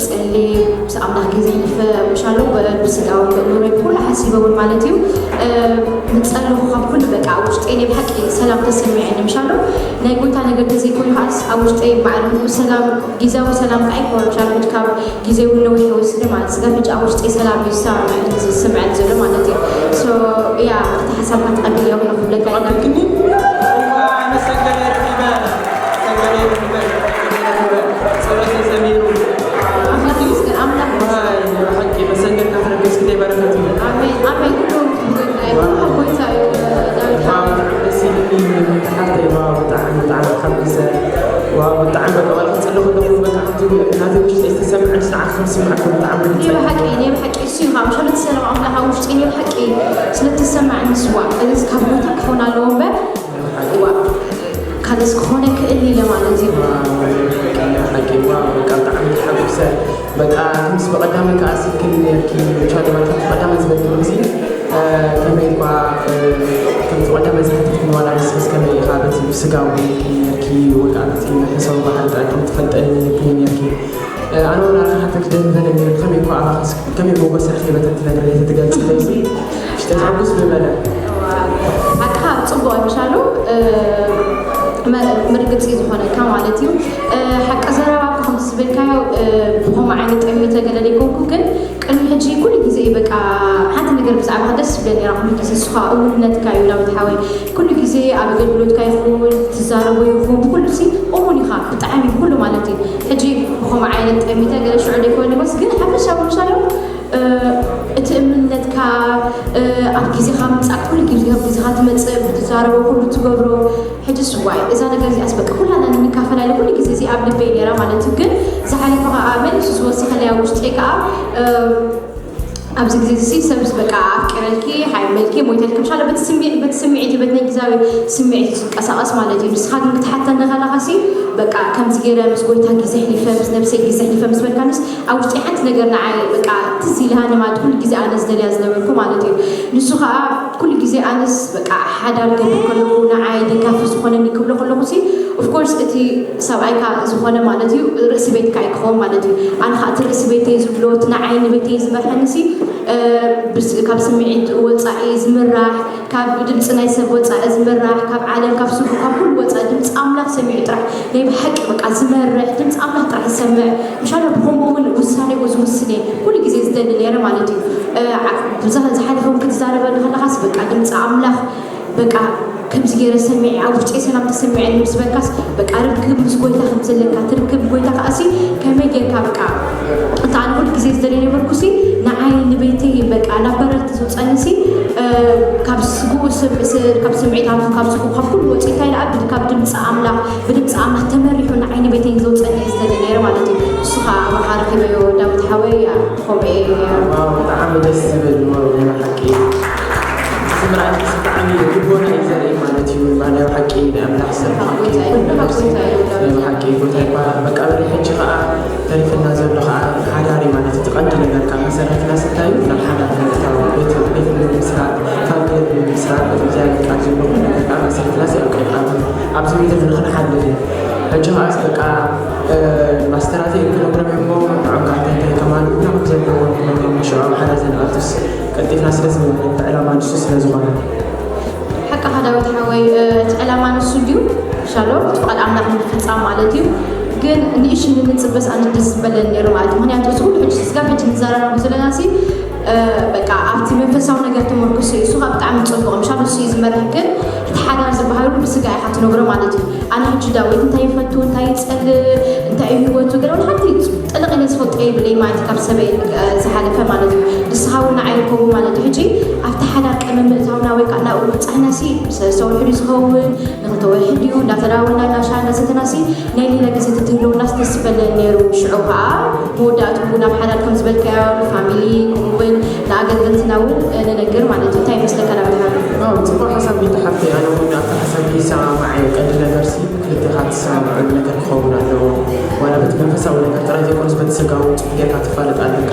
ጸልየ ምስ ኣምላኽ ግዜ ሕልፈ ምሻሉ ብ-፣ ብስጋውን ብእምሮይ ብኩሉ ሓሲበ እውን ማለት እዩ። እ፣ ምጸለኹ ካብ ኩሉ በቃ ኣብ ውሽጠይ ናይ ብሓቂ ሰላም ተሰሚዐኒ ምሻሉ ናይ ጎይታ ነገር ተዘይኮይኑ ከዓስ ኣብ ውሽጠይ ማዕረ ሰላም ግዜያዊ ሰላም ከዓ ኣይኮነን ምሻሉ ካብ ግዜ እውን ነዊሕ ይወስድ ማለት ስጋ ሕጂ ኣብ ውሽጠይ ሰላም እዩ ዝሰማማዕ ዝስምዐኒ ዘሎ ማለት እዩ። ሶ ያ እቲ ሓሳብካ ተቐቢለ እየ ክብለካ ይደሊ። መሰገነ ረኺበ፣ መሰገነ ረኺበ፣ መሰገነ ረኺበ። ጸሎተይ ሰሚሩ። ኣምላኽ ይመስገን፣ ኣምላኽ ይመስገን። ዋይ፣ ብሓቂ መሰገንካ ተረገዝኩ፣ እንታይ በረኸት እዩ። ኣሜን፣ ኣሜን። ኩሉ ክብሪ ናይ ዋው። ጎይታ እዩ፣ ዳዊት ዋው፣ ሓወይ። ብጣዕሚ ደስ ኢሉኒ፣ ሓፍተይ፣ ዋው፣ ብጣዕሚ፣ ብጣዕሚ ተሓጒሰ። ዋው፣ ብጣዕሚ በቃ፣ ዋላ ክጽሊ ከለኹ በቃ፣ ከምዚ ናተይ ውሽጠይ ዝተሰምዐኒ ንዓኺ ከም ዝስምዓኪ ብጣዕሚ ርግጸኛ እየ። ብሓቂ፣ ናይ ብሓቂ እሱ እዩ፣ ካብ ሸሎ ሰላም ኣምላኽ ኣብ ውሽጠይ ናይ ብሓቂ ስለ እተሰማዕኒ፣ ስዋ፣ እዚ ካብ ጎይታ ክኸውን ኣለዎ እምበር፣ ዋ፣ ካልእስ ክኾነ ክእል ኢለ ማለት እዩ። ዋው፣ ናይ ብሓቂ፣ ናይ ብሓቂ፣ ዋው፣ በቃ፣ ብጣዕሚ ተሓጒሰ። በቃ፣ ከምዚ ብቐዳመ ከኣ ስልክኒ ነርኪ፣ ብቻ ድማ ከምቲ ቀዳመ ዝበልክኒ ግዜ፣ እ፣ ከመይ እኳ፣ እ፣ ከምቲ ቀዳመ ዝሓተትክኒ ዋላ ንስኽስ ከመይ ኢኻ በቲ ብስጋ እውን ኢልክኒ ነርኪ፣ ወይ ከኣ በቲ መንፈሳዊ ባህሪ ጥራይ ከም ትፈልጠኒ ኢልክኒ ነርኪ። ኣነ እውን ኣነ ሓንቲ ክደግመን እየ። ከመይ እኮ ኣባኻስ ከመይ ሞገስ ረኺበ ተትነግረኒ ተትገልጽለይ ሲ ሽተ ዘሐጉስ ምበለ። ሓቅኻ ጽቡቕ ምሻሉ። ምርግጽ እዩ ዝኾነካ ማለት እዩ። ሓቂ ዘረባ እኮ ከምቲ ዝበልካዮ ብኸምኡ ዓይነት ጠሚተ ገለ ዘይኮንኩ፣ ግን ቅድሚ ሕጂ ኩሉ ግዜ በቃ ሓንቲ ነገር ብዛዕባኻ ደስ ዝብለኒ ነራ። ኩሉ ግዜ ንስኻ እሙንነትካ እዩ ዳዊት ሓወይ። ኩሉ ግዜ ኣብ ኣገልግሎትካ ይኹን ትዛረቦ ይኹን ብኩሉ ሲ እሙን ኢኻ ብጣዕሚ ብኩሉ ማለት እዩ። ሕጂ ብኸምኡ ዓይነት ጠሚተ ገለ ሽዑ ዘይኮነ በስ ግን ሓፈሻዊ ምሻሎ እቲ እምነትካ ኣብ ግዜኻ ምጻእ ኩሉ ግዜ ኣብ ግዜኻ ትመጽእ ብትዛረቦ ኩሉ ትገብሮ ሕጂ ስዋይ እዛ ነገር እዚኣስ በቃ ኩላና ንምካፈላ ኢለ ኩሉ ግዜ እዚ ኣብ ልበይ ነራ ማለት እዩ። ግን ዝሓለፈ ከዓ መሊሱ ዝወሰኸለይ ኣብ ውሽጠይ ከዓ ኣብዚ ግዜ እዚ ሰብስ በቃ ኣፍቂረልኪ ሓይመልኪ ሞይተልኪ ምሻለ በቲ ስምዒት በቲ ስምዒት እዩ በቲ ናይ ግዛዊ ስምዒት እዩ ዝንቀሳቐስ ማለት እዩ። ንስኻ ግን ክትሓተኒ ከለኻሲ በቃ ከምዚ ገይረ ምስ ጎይታ ግዜ ሕሊፈ ምስ ነብሰይ ግዜ ሕሊፈ ምስ በልካንስ ኣብ ውሽጢ ሓንቲ ነገር ንዓይ በቃ ትዝ ኢልሃኒ ማለት ኩሉ ግዜ ኣነ ዝደልያ ዝነበርኩ ማለት እዩ። ንሱ ከዓ ኩሉ ግዜ ኣነስ በቃ ሓዳር ገብር ከለኹ ንዓይ ደጋፊ ዝኾነኒ ክብሎ ከለኹ ሲ ኦፍኮርስ እቲ ሰብኣይካ ዝኾነ ማለት እዩ ርእሲ ቤትካ እዩ ክኸውን ማለት እዩ። ኣነ ከዓ እቲ ርእሲ ቤተይ ዝብሎ እቲ ንዓይ ንቤተይ ዝመርሐኒ ሲ ካብ ስምዒት ወፃኢ ዝምራሕ ካብ ድምፂ ናይ ሰብ ወፃኢ ዝምራሕ ካብ ዓለም ካብ ስቡ ካብ ኩሉ ወፃኢ ድምፂ ኣምላኽ ሰሚዑ ጥራሕ ናይ ብሓቂ በቃ ዝመርሕ ድምፂ ኣምላኽ ጥራሕ ዝሰምዕ ምሻሎ ብኸምኡ እውን ውሳኔኡ ዝውስን እየ ኩሉ ግዜ ዝደሊ ነይረ ማለት እዩ። ብዛ ዝሓለፈውን ክትዛረበ ንከለኻስ በቃ ድምፂ ኣምላኽ በቃ ከምዚ ገይረ ሰሚዐ ኣብ ውሽጠይ ሰላም ተሰሚዐኒ ምስ በልካስ በቃ ርክብ ምስ ጎይታ ከም ዘለካ ትርክብ ጎይታ ከኣሲ ከመይ ጌርካ በቃ እንተ ኣነ ኩሉ ግዜ ዝደልየ ነበርኩሲ ንዓይ ንቤተይ በቃ ናብ በረርቲ ዘውፀኒሲ ካብ ስግኡ ካብ ስምዒት ኣምሱ ካብ ስግኡ ካብ ኩሉ ወፂእካ ኢለ ኣብ ካብ ድምፂ ኣምላኽ ብድምፂ ኣምላኽ ተመሪሑ ንዓይ ንቤተይ ዘውፀኒ እዩ ዝደሊ ነይረ ማለት እዩ። ንሱ ከዓ ኣባኻ ረኪበዮ ዳዊት ሓወይ ከምኡ እየ። ዋው ብጣዕሚ ደስ ዝብል ናይ ብሓቂ እዚ ምርኣይ ብጣዕሚ ልቦና እዩ ዘርኢ ማለት እዩ። ናይ ብሓቂ ናይ ኣምላኽ ሰብ ናይ ብሓቂ ጎይታ ይባረክ። በቃ በለ ሕጂ ከዓ ተሪፍና ዘሎ ከዓ ሓዳር እዩ ማለት እቲ ቀንዲ ነገር ካብ መሰረትና ስታይ ናብ ሓዳር ንምእታው ቤት ቤት ንምስራት ፋሚሊ ንምስራት በቲ እግዚኣብሔር ቃል ዘሎ ኩሉ ነገር ከዓ መሰረትና ሲ ኣብ ቀጣ ኣብዚ ምድሪ ንክንሓድር እዩ። ሕጂ ከዓ በቃ ማስተራተይ ክነግሮም እሞ ንዖም ከዓ እንታይ እንታይ ከማልኡና ከም ዘለዎም ክነግሮም ሽዑ ሓደ ዘንኣቱስ ቀልጢፍና ስለ ዝመለና እቲ ዕላማ ንሱ ስለ ዝኾነ። ሓቅኻ ዳዊት ሓወይ እቲ ዕላማ ንሱ እንድዩ ሻሎም እቲ ፍቓድ ኣምላኽ ንምፍፃም ማለት እዩ። ግን ንእሽኒ ንፅበስ ኣነ ደስ ዝበለን ነይሩ ማለት እዩ። ምክንያቱ እዚ ኩሉ ሕጂ ስጋብ ሕጂ ንዘራረቡ ዘለና ሲ በቃ ኣብቲ መንፈሳዊ ነገር ተመርኩሱ እዩ። እሱ ከዓ ብጣዕሚ ፅቡቕ ምሻ ንሱ እዩ ዝመርሕ። ግን እቲ ሓዳር ዝበሃሉ ብስጋ ኢኻ ትነብሮ ማለት እዩ። ኣነ ሕጂ ዳዊት እንታይ ይፈቱ እንታይ ይፀልእ እንታይ እዩ ህይወቱ ገለ ሓንቲ ጥልቕ ኢለ ዝፈልጦ የብለይ ማለት ካብ ሰበይ ዝሓለፈ ማለት እዩ። ንስኻ እውን ንዓይ ይከውን ማለት እዩ። ሕጂ ኣብቲ ሓዳር ቅድሚ ምእታውና ወይ ከዓ ናብኡ ምብፃሕና ሲ ሰለስተ ወርሒ ድዩ ዝኸውን ንክልተ ወርሒ ድዩ እንዳተዳወልና እንዳሻ እንዳሰተና ሲ ናይ ሌላ ግዜ ተትህልውናስ ደስ በለን ነይሩ። ሽዑ ከዓ መወዳእትኡ ናብ ሓዳር ከም ዝበልካዮ ንፋሚሊ ከምኡውን ንኣገልገልትና እውን ንነግር ማለት እዩ። እንታይ ይመስለካ ዳዊት ሓወይ? ጽቡቕ ሓሳብ ቤቲ ሓፍተይ፣ ኣነ እውን ኣብቲ ሓሳብ ይሰማማዕ እየ። ቀንዲ ነገር ሲ ክልቴኻ ትሰማምዐሉ ነገር ክኸውን ኣለዎ። ዋላ በቲ መንፈሳዊ ነገር ጥራይ ዘይኮነስ በቲ ስጋዊ እውን ጽቡቕ ጌርካ ትፋለጥ ኣለካ።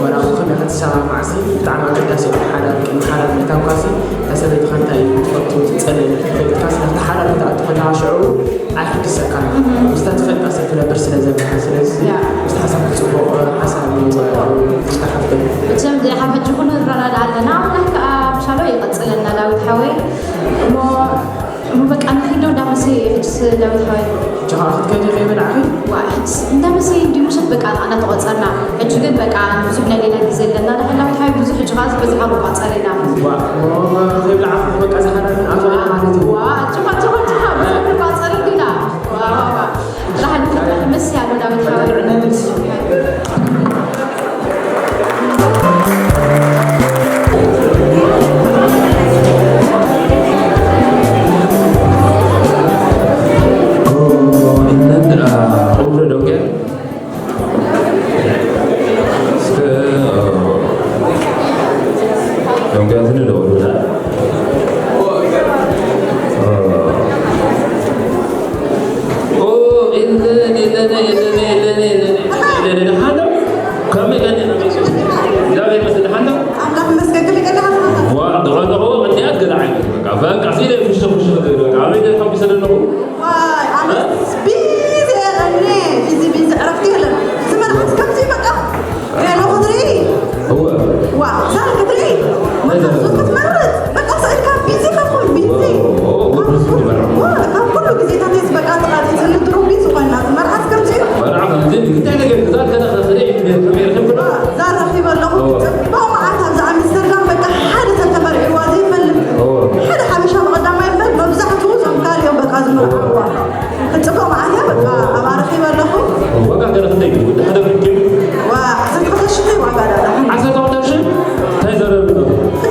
ዋላ እውን ከመይ ክትሰማማዕ ሲ ብጣዕሚ ኣገዳሲ እዩ። ኣብ ሓዳር ቅድሚ ሓዳር ምእታውካ ሲ እታ ሰበይትኻ እንታይ እዩ ትፈቱ ትጸልእ ኢልካ ፈሊጥካ ሲ ናብቲ ሓዳር ክትኣቱ ከለኻ ሽዑ ኣይሕድሰካን ምስታ ትፈልጣ ሰብ ትነብር ስለ ዘለካ ስለዚ ምስቲ ሓሳብ ክፅቡቕ ሓሳብ እዩ ዝሓፍተሉ። መቸም ድኣ ካብ ሕጂ ኩሉ ንረዳዳ ኣለና ኣምላኽ ከዓ ምሻሎ ይቐፅለና ዳዊት ሓወይ እሞ እሞ በቃ ንኺዶ እንዳመሰየ ሕጅስ ዳዊት ሓወይ ሕጂ ከዓ ክትከዲ ከይበላዕኺ ዋ ሕጅስ እንዳመሰየ እንዲ ምሸት በቃ እንዳተቆፀርና ሕጂ ግን በቃ ብዙሕ ናይ ሌላ ግዜ ኣለና ንሕና ዳዊት ሓወይ ብዙሕ ሕጂ ከዓ ዝበዝሓ ንቋፀር ኢና ዋ ከይብላዕኹ በቃ ዝሓዳር ኣቶ ማለት እዩ ዋ ጭኻ ጭኻ ጭኻ ብዙሕ ንቋፀር እንዲና ዋ ዋ ዋ ላሕን መስ ያሉ ዳዊት ሓወይ Indra Umre Dogen. Dogen sini dulu. Oh, indra, indra, indra, indra. ዋ ዛር ክትርኢ መርካቶ ክትመርጥ በቃ ሰኢድካ ቢዚ ካብኹም ቢዚ ካብ ኩሉ ግዜታት የስ በቃ ተቃጢትኒ ድሮ ቢዚ ኮይና መርዓት ከምዚ እዩ መርዓ ከምዚ እንታይ ነገር ግዛት ከነ ከስደ ይትቤር ከቤር ከብላ ዛር ረኺበ ኣለኹ ጽቡቕ መዓት ኣብዛ ኣምስተርዳም በቃ ሓደ ሰብ ተመርዕዋ ዘይፈልጥ ሓደ ሓበሻ ብቐዳማይ እምበር መብዛሕትኡ ዞም ካልኦም በቃ ዝመርዓዋ ጽቡቕ መዓት እያ በቃ ኣብኣ ረኺበ ኣለኹ ዋጋ ገለ ክንደይ እዩ ወዲ ሓደ ብርኪ ዋ ዓሰርተ ክልተ ሽሕ ዋጋ ዳዳ ዓሰርተ ክልተ ሽሕ እንታይ ዘረብ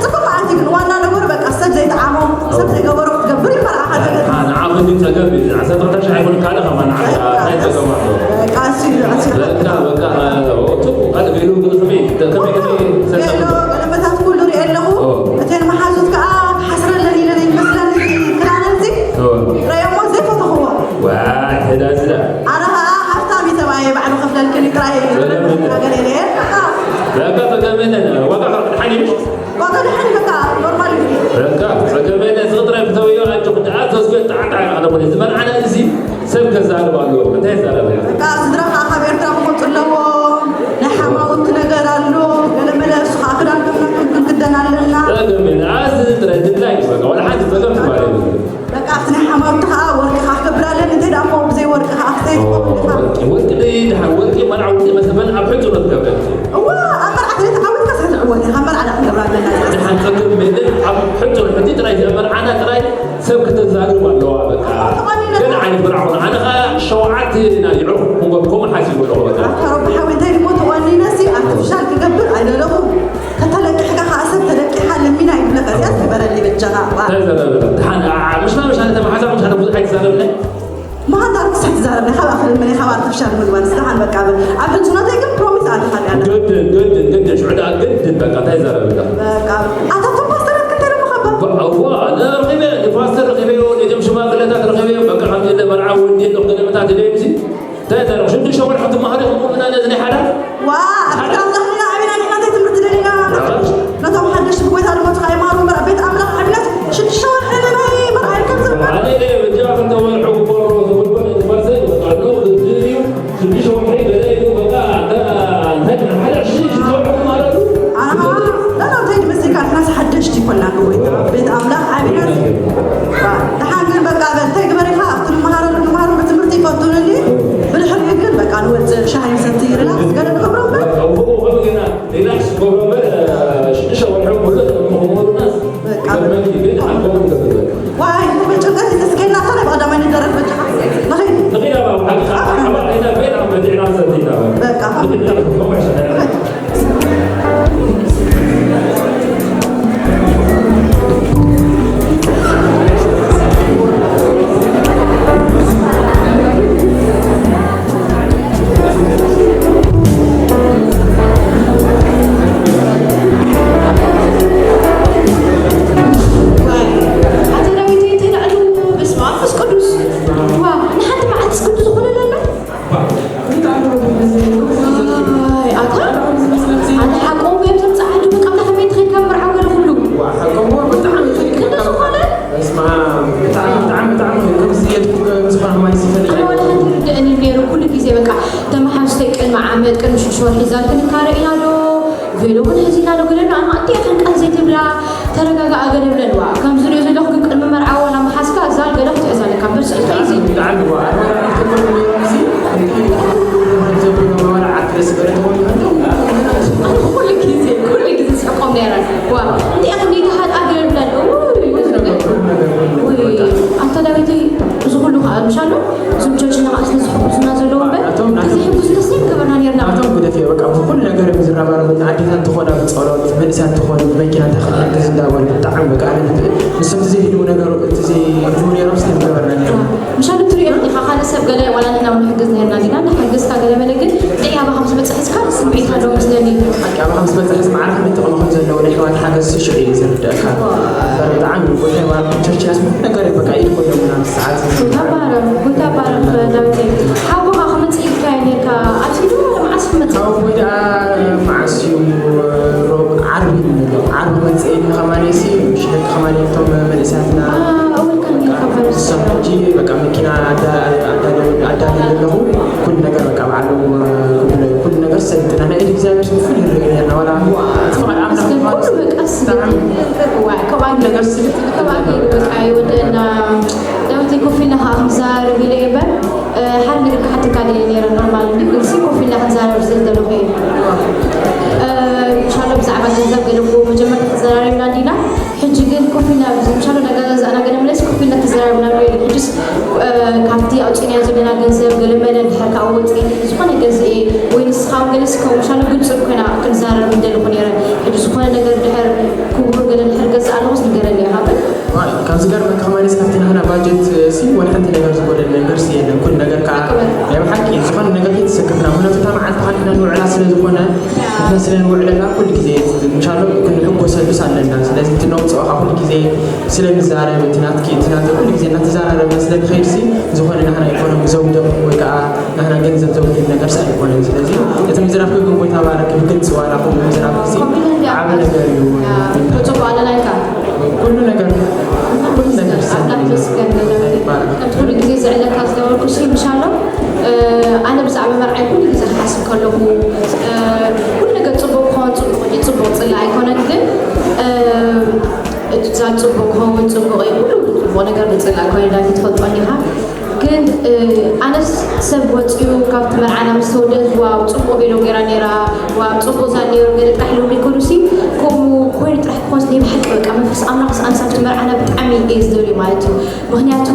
ጽቡቕ መዓት እዩ ግን ዋና ነገር በቃ ሰብ ዘይጠዓሞ ሰብ ዘይገበሮ ክትገብር እዩ መርዓኻ ነገር ንዓኹ ግን ጸገም እዩ ዓሰርተ ክልተ ሽሕ ኣይኮን ካልእ ከማን እንታይ ጸገም ኣሎ በቃ እሱ እዩ በቃ በቃ ጽቡቕ ካልእ ቤሉ ግን ከመይ ከመይ ከመይ ሰልካ ሎ ቀለበታት ኩሉ ሪኤ ኣለኹ እተን መሓዙት ከዓ ክሓስረለን ኢለን ይመስለኒ ክዳነን ሲ ረየሞ ዘይፈተኽዎ ዋይ ሕዳዝዳ ኣነ ከዓ ሃብታም እዩ ሰብኣየ ባዕሉ ከፍለልክኒ ጥራይ እዩ ዝብል ነገር የለ በቃ ተገመነ ዋጋ ካብ ድሓን እዩ ዋጋ ድሓን በቃ ኖርማል እዩ በቃ ተገመነ እዚ ጥራይ ብተውዮ ኣጆ ክድኣ ተስገ ጣዕጣ ኣነ ኮነ ዝመርዓና እዚ ሰብ ከዛርብ ኣለዎ እንታይ ዛረበ በቃ ስድራ ከዓ ካብ ኤርትራ ክመፁ ኣለዎ ናይ ሓማውቲ ነገር ኣሎ ገለመለ እሱ ከዓ ክዳን ከፍለልኩም ክንክደን ኣለና ተገመነ ኣዚ ጥራይ ድላይ በቃ ወላ ሓንቲ ጸገም ትባለ በቃ ኣብቲ ናይ ሓማውቲ ከዓ ወርቂ ከዓ ክገብር ኣለኒ እንታይ ደኣ እሞ ብዘይ ወርቂ ከዓ ክሰይ ትኸውን ኢኻ ወርቂ ደይ ድሓር ወርቂ መርዓ ወርቂ መሰበን ኣብ ሕጹ ክትገብር እዋ ኣብ መርዓ ዘይተዓወትካ ስሕትዕወት ኢኻ መርዓ ደኣ ክንገብር ኣለና ድሓር ጸገም የለን ኣብ ሕጹ ሕጂ ጥራይ መርዓና ጥራይ ሰብ ከተዛርብ ኣለዋ በቃ ተቐኒነ ገለ ዓይነት መርዓ ኾነ ኣነ ከዓ ሸውዓተ ኢና ይዕርኹ ክንጎ ከምኡ ሓሲቡ ኣለኹ በቃ ኣታ ረቢ ሓወይ እንታይ ድሞ ተቐኒነ ሲ ኣርቲፊሻል ክገብር ኣይደለኹ ተተለቂሕካ ከዓ ሰብ ተለቂሓ ለሚና ይብለካ እዚኣ ግበረኒ በጃኻ ዋ። እንታይ ዘረብና? ደሓን፣ ዓ-፣ ዓ-፣ ምሽና፣ ምሽ ኣነ ተመሓዛ፣ ምሽ ኣነ ብዙሕ ኣይትዛረብና። መሃንዳ ኣርቲስት ኣይትዛረብና፣ ካብ ኣኽሊ ምን፣ ካብ ኣርቲፊሻል ምግባር፣ ደሓን በቃ በል። ኣብ ሕልስኖተይ ግን ፕሮሚስ ኣትኻ ዲያ? ግድን፣ ግድን፣ ግድን፣ ሽዑ ደኣ ግድን በቃ፣ እንታይ ዘረብና? በቃ፣ ኣታ እቶም ፓስተራት ክንታይ ደሞ ኸባ? ባ-፣ እዋ፣ ኣነ ረኺበ፣ ንፓስተር ረኺበዮ፣ ነቶም ሽማግለታት ረኺበዮ፣ በቃ፣ ከምዚ ኢለ መርዓ ወዲ ኣለኹ፣ ገለ መታት ኢለዮም፣ እዚ እንታይ እንታይ ሽዱሽተ ወርሒ ክትመሃሩ ኢኹም ምእመናን ነዚ ናይ ሓዳር? ዋ፣ ኣብ ቤት ኣምላኽ ኢና ዓቢና ንሕና እንታይ ትምህርቲ ደሊና? ነቶም ሓደሽቲ ብጎይታ ዝመጹ ከኣ ይመሃሩ እምበር ኣብ ቤት ኣምላኽ ዓቢናስ ሽዱሽተ ወርሒ ንናይ መርዓ ይርከብ ዘበል። ኣነ በጃ ክልተ ወርሒ ክበሮ ዝብልኮ ነቲ ፐርሰንት ይወጣ ኣሎ፣ ግድን እዩ። ሽዱሽተ ወርሒ ገለ ኢሉ በቃ፣ ኣንተ፣ እንታይ ሓደ ሽዱሽተ ወርሒ ክመሃረሉ? ኣነ ኸኣ፣ ላ፣ ላ፣ እንታይ ድመስልካ? ንሕናስ ሓደሽቲ ይኮንና ብጎይታ። ቤት ኣምላኽ ዓቢና። ዋ፣ ደሓን ግን በቃ በል፣ እንታይ ግበር ኢኻ? ኣብቲ ንመሃረሉ፣ ንመሃረሉ ትምህርቲ ይፈትኑ እንዲ፣ ብድሕሪኡ ግን በቃ ንወጽእ፣ ሻሂ ንሰቲ፣ ሪላክስ ገለ ንገብሮ እምበር። ከምኡ፣ ከምኡ ጌርና ሪላክስ ንገብሮ እምበር፣ ሽዱሽተ ወርሒ ኩሉ ንኽመሃሩናስ በቃ። ይገርመኪ፣ ግን ሓቆም ንገብር። ዋይ፣ ጭንቀት እዩ ዘስገና፣ እታ ናይ ብቐዳማይ ንደረፍ በቃ። ንኺድ። ንኺድ ኣባ፣ ሓቂ፣ ሓቂ፣ ሓቂ፣ ሓቂ፣ ቤት ኣብ በዲዕና ንሰቲ ኢና። በቃ። ንኺድ፣ ንኺድ፣ ንኺድ። ኣታ ዳዊት፣ እንታይ ደኣ ኣለዎ? በስመ ኣብ መንፈስ ቅዱስ። ዋ፣ ንሓንቲ መዓልቲ ስግዱ ዝኾነ ኣሎ? ኣታ፣ ኣታ ሓቆም በየም ተምጽእ ዓዱ በቃ፣ ብታ ከመይ ትኸይድ ካብ መርዓዊ ገለ ኩሉ? ዋ፣ ሓቆም በጣዕሚ ይኸይድ። ክንዲ ዝኾነ? በስመ ኣብ፣ ብጣዕሚ፣ ብጣዕሚ፣ ብጣዕሚ ይኸይድ። ከምዚ የድኩ፣ ከምዚ ዝኾነ ማይ ዝፈልጥ። ኣነ ዋላ ሓንቲ ይርድእኒ ነይሩ፣ ኩሉ ግዜ በቃ፣ ተመሓዝተይ ቅድሚ ዓመት፣ ቅድሚ ሽዱሽተ ወርሒ ዛር ክንካረ ኢና ዶ? ቬሎ እውን ሕዚና ዶ? ገለ ኣሎ፣ ኣነ ኣንቲያ ከንቀን ዘይትብላ። ተረጋጋኣ ገለ ብለንዋ። ከም ዝሪኦ ዘለኹ ግን ቅድሚ መርዓ ዋላ መሓዝካ ዛል ገለ ክትሕዝ ኣለካ። እምበር ስእልካ እዩ እዚ። ብጣዕሚ ዋ፣ ኣነ ራእይ ክገብር ነይሩ እዚ። ኣነ ኩሉ ግዜ፣ ኩሉ ግዜ ስሕቆም ነይረ። ዋ፣ እንዲኣ ክንደይ ተሃድኣ ገለ ብለን። እውይ፣ ኩሉ ነገር፣ ኩሉ ነገር፣ ኩሉ ነገር። ውይ፣ ኣንታ ዳዊተይ፣ እዚ ኩሉ ከኣ ምሻሎ? እዞም ቸርችና ከኣ ስለ ዝሕግዙና ዘለዉ እምበር፣ ናቶም፣ ናቶም። ተዘይሕግዙ ደስ ኣይምገበርና ነርና። ናቶም ግደፍዮ፣ በቃ፣ ብኹሉ ነገር እዮም ዝረባረቡና። ኣዴታት እንተኾና ብጸሎት፣ መንእሰያት እንተኾኑ ብመኪና እንታይ ክንሕግዝ እንዳበሉ፣ ብጣዕሚ በቃ፣ ኣነ ንት-፣ ንሶም ተዘይህልዉ ነገሩ፣ ተዘይህልዉ ነይሮም፣ ስለ ዝገበርና ነርና። ምሻሉ ትሪኦ ኢኻ፣ ካልእ ሰብ ገለ ዋላ ንሕና እውን ንሕግዝ ነርና ዲና፣ እንዳሓገዝካ ገለ መለ ግን፣ ጥያባ ከም ዝበጽሕ እስካ ስምዒት ኣለዎ መስለኒ። ሓቂ፣ ኣባኻ ምስ በጽሐስ ማዕረ ከመይ ጥቕሚ ከም ዘለዎ ናይ ኣሕዋት ሓገዝ ሽዑ እዩ ዝርድኣካ። እምበር ብጣዕሚ ጎይታ ይባርኩም። ቸርችናስ ብዙሕ ነገር እዩ፣ በቃ፣ ኢድ ኮይኖምና ምስ ሰዓት። ጎይታ ባረኽ፣ ጎይታ ባረኽ ዳዊተይ። ሓውኻ ክመጽእ ኢልካዮ ኔርካ፣ ኣብዚ ዶ ወላ መዓስ ክመጽእ? ሓወቦይ ደኣ መዓስ እዩ? ሮብ፣ ዓርቢ እዩ ዘሎ። ዓርቢ ክመጽእ ኢሉ ከማን ሲ፣ ምሽ ደቂ ከማን እቶም መንእሰያትና። አ፣ እወልካ ኔርካ በረስ። ንሶም ሕጂ በቃ መኪና ኣዳ-፣ ኣዳለ-፣ ኣዳልየ ኣለኹ። ኩሉ ነገር በቃ በዓሎም፣ እ፣ ክብሎ እዩ። ኩሉ ነገር ሰሊጥና። ናይ ኢድ እግዚኣብሔር ስም ፍሉይ ንርኢ ነርና። ዋላ ስልቲ ልክዕ ኣገይሩ በቃ ይወደና። ዳዊት ኮፍ ኢልና ከዓ ክንዛረብ ኢለ እየ እምበር፣ እ፣ ሓደ ነገር ክሓተካ ድየ ነይረ። ኖርማል እንዲ፣ ግን ሲ ኮፍ ኢልና ክንዛረብ ስለ ዝደለኹ እየ። እ፣ ኢንሻላህ ብዛዕባ ገንዘብ ገለ እኮ መጀመርታ ተዘራሪብና እንዲና። ሕጂ ግን ኮፍ ኢልና፣ ኢንሻላህ፣ ናይ ገዛእና ገለ መለስ ኮፍ ኢልና ተዘራሪብና ኣሎ ኢለ። ሕጂስ፣ እ፣ ካብቲ ኣውፂእናዮ ዘለና ገንዘብ ገለ መለ እንድሕር ከዓ ወፂ ዝኾነ ገዝኤ ወይ ንስኻ እውን ገለ እስከ ኢንሻላህ ግልፂ ኮይና ክንዛረብ ምደለኹ ነይረ። ሕጂ ዝኾነ ነገር ድሕር ክቡር ገለ እንድሕር ገዛእ ኣለኹስ ንገረኒ ኢኻ። ዋይ፣ ካብ ዝገርመካ ማለት ኣብቲ ናህና ባጀት ሲ ወላ ሓንቲ ነገር ዝጎደል ነገር ሲ የለን። ኩሉ ነገር ከዓ ናይ ብሓቂ ዝኾነ ነገር ከይተሰከፍና፣ ምኽንያቱ እታ መዓልቲ ሓሊፍና ንውዕላ ስለ ዝኾነ፣ ንሕና ስለ ንውዕለላ ኩሉ ግዜ እንሻሎ ክንሕጎሰሉስ ኣለና። ስለዚ እቲ ነውፅኦ ከዓ ኩሉ ግዜ ስለ ንዛረብ፣ እቲ ናትኪ፣ እቲ ናተይ ኩሉ ግዜ እናተዛራረብና ስለ ንኸይድ ሲ ዝኾነ ናህና ኢኮኖሚ ዘውደቕ ወይ ከዓ ናህና ገንዘብ ዘውድል ነገር ሲ ኣይኮነን። ስለዚ እቲ ምዝራብኪ ግን ጎይታ ባረክ፣ ብግልፂ ዋላ ኩሉ ምዝራብኪ ሲ ዓቢ ነገር እዩ። ጽቡቕ ኣለና ኢልካ። ኩሉ ነገር፣ ኩሉ ነገር ኣምላኽ ይመስገን። ከምቲ ኩሉ ግዜ ዝዕለካ ዝነበርኩ ሲ ምሻሎ፣ እ፣ ኣነ ብዛዕባ መርዓይ ኩሉ ግዜ ክሓስብ ከለኹ፣ እ፣ ኩሉ ነገር ጽቡቕ ክኸውን ጽቡቕ እዩ፣ ጽቡቕ ጽላእ ኣይኮነን። ግን፣ እ፣ እዛ ጽቡቕ ክኸውን ጽቡቕ እዩ፣ ኩሉ ጽቡቕ ነገር ንጽላእ ኮይኑ ዳዊት ትፈልጦ እንዲኻ። ግን፣ እ፣ ኣነስ ሰብ ወፂኡ ካብቲ መርዓና ምስ ተወደአት ዋው፣ ፅቡቕ ቬሎ ገይራ ነይራ፣ ዋው፣ ፅቡቕ ዛን ነይሩ፣ ገለ ጥራሕ ኢሎም ዘይኮኑሲ፣ ከምኡ ኮይኑ ጥራሕ ክኾንስ ናይ ብሓቂ በቃ መንፈስ ኣምላኽስ ኣነስ ኣብቲ መርዓና ብጣዕሚ እየ ዝደልዮ ማለት እዩ። ምኽንያቱ፣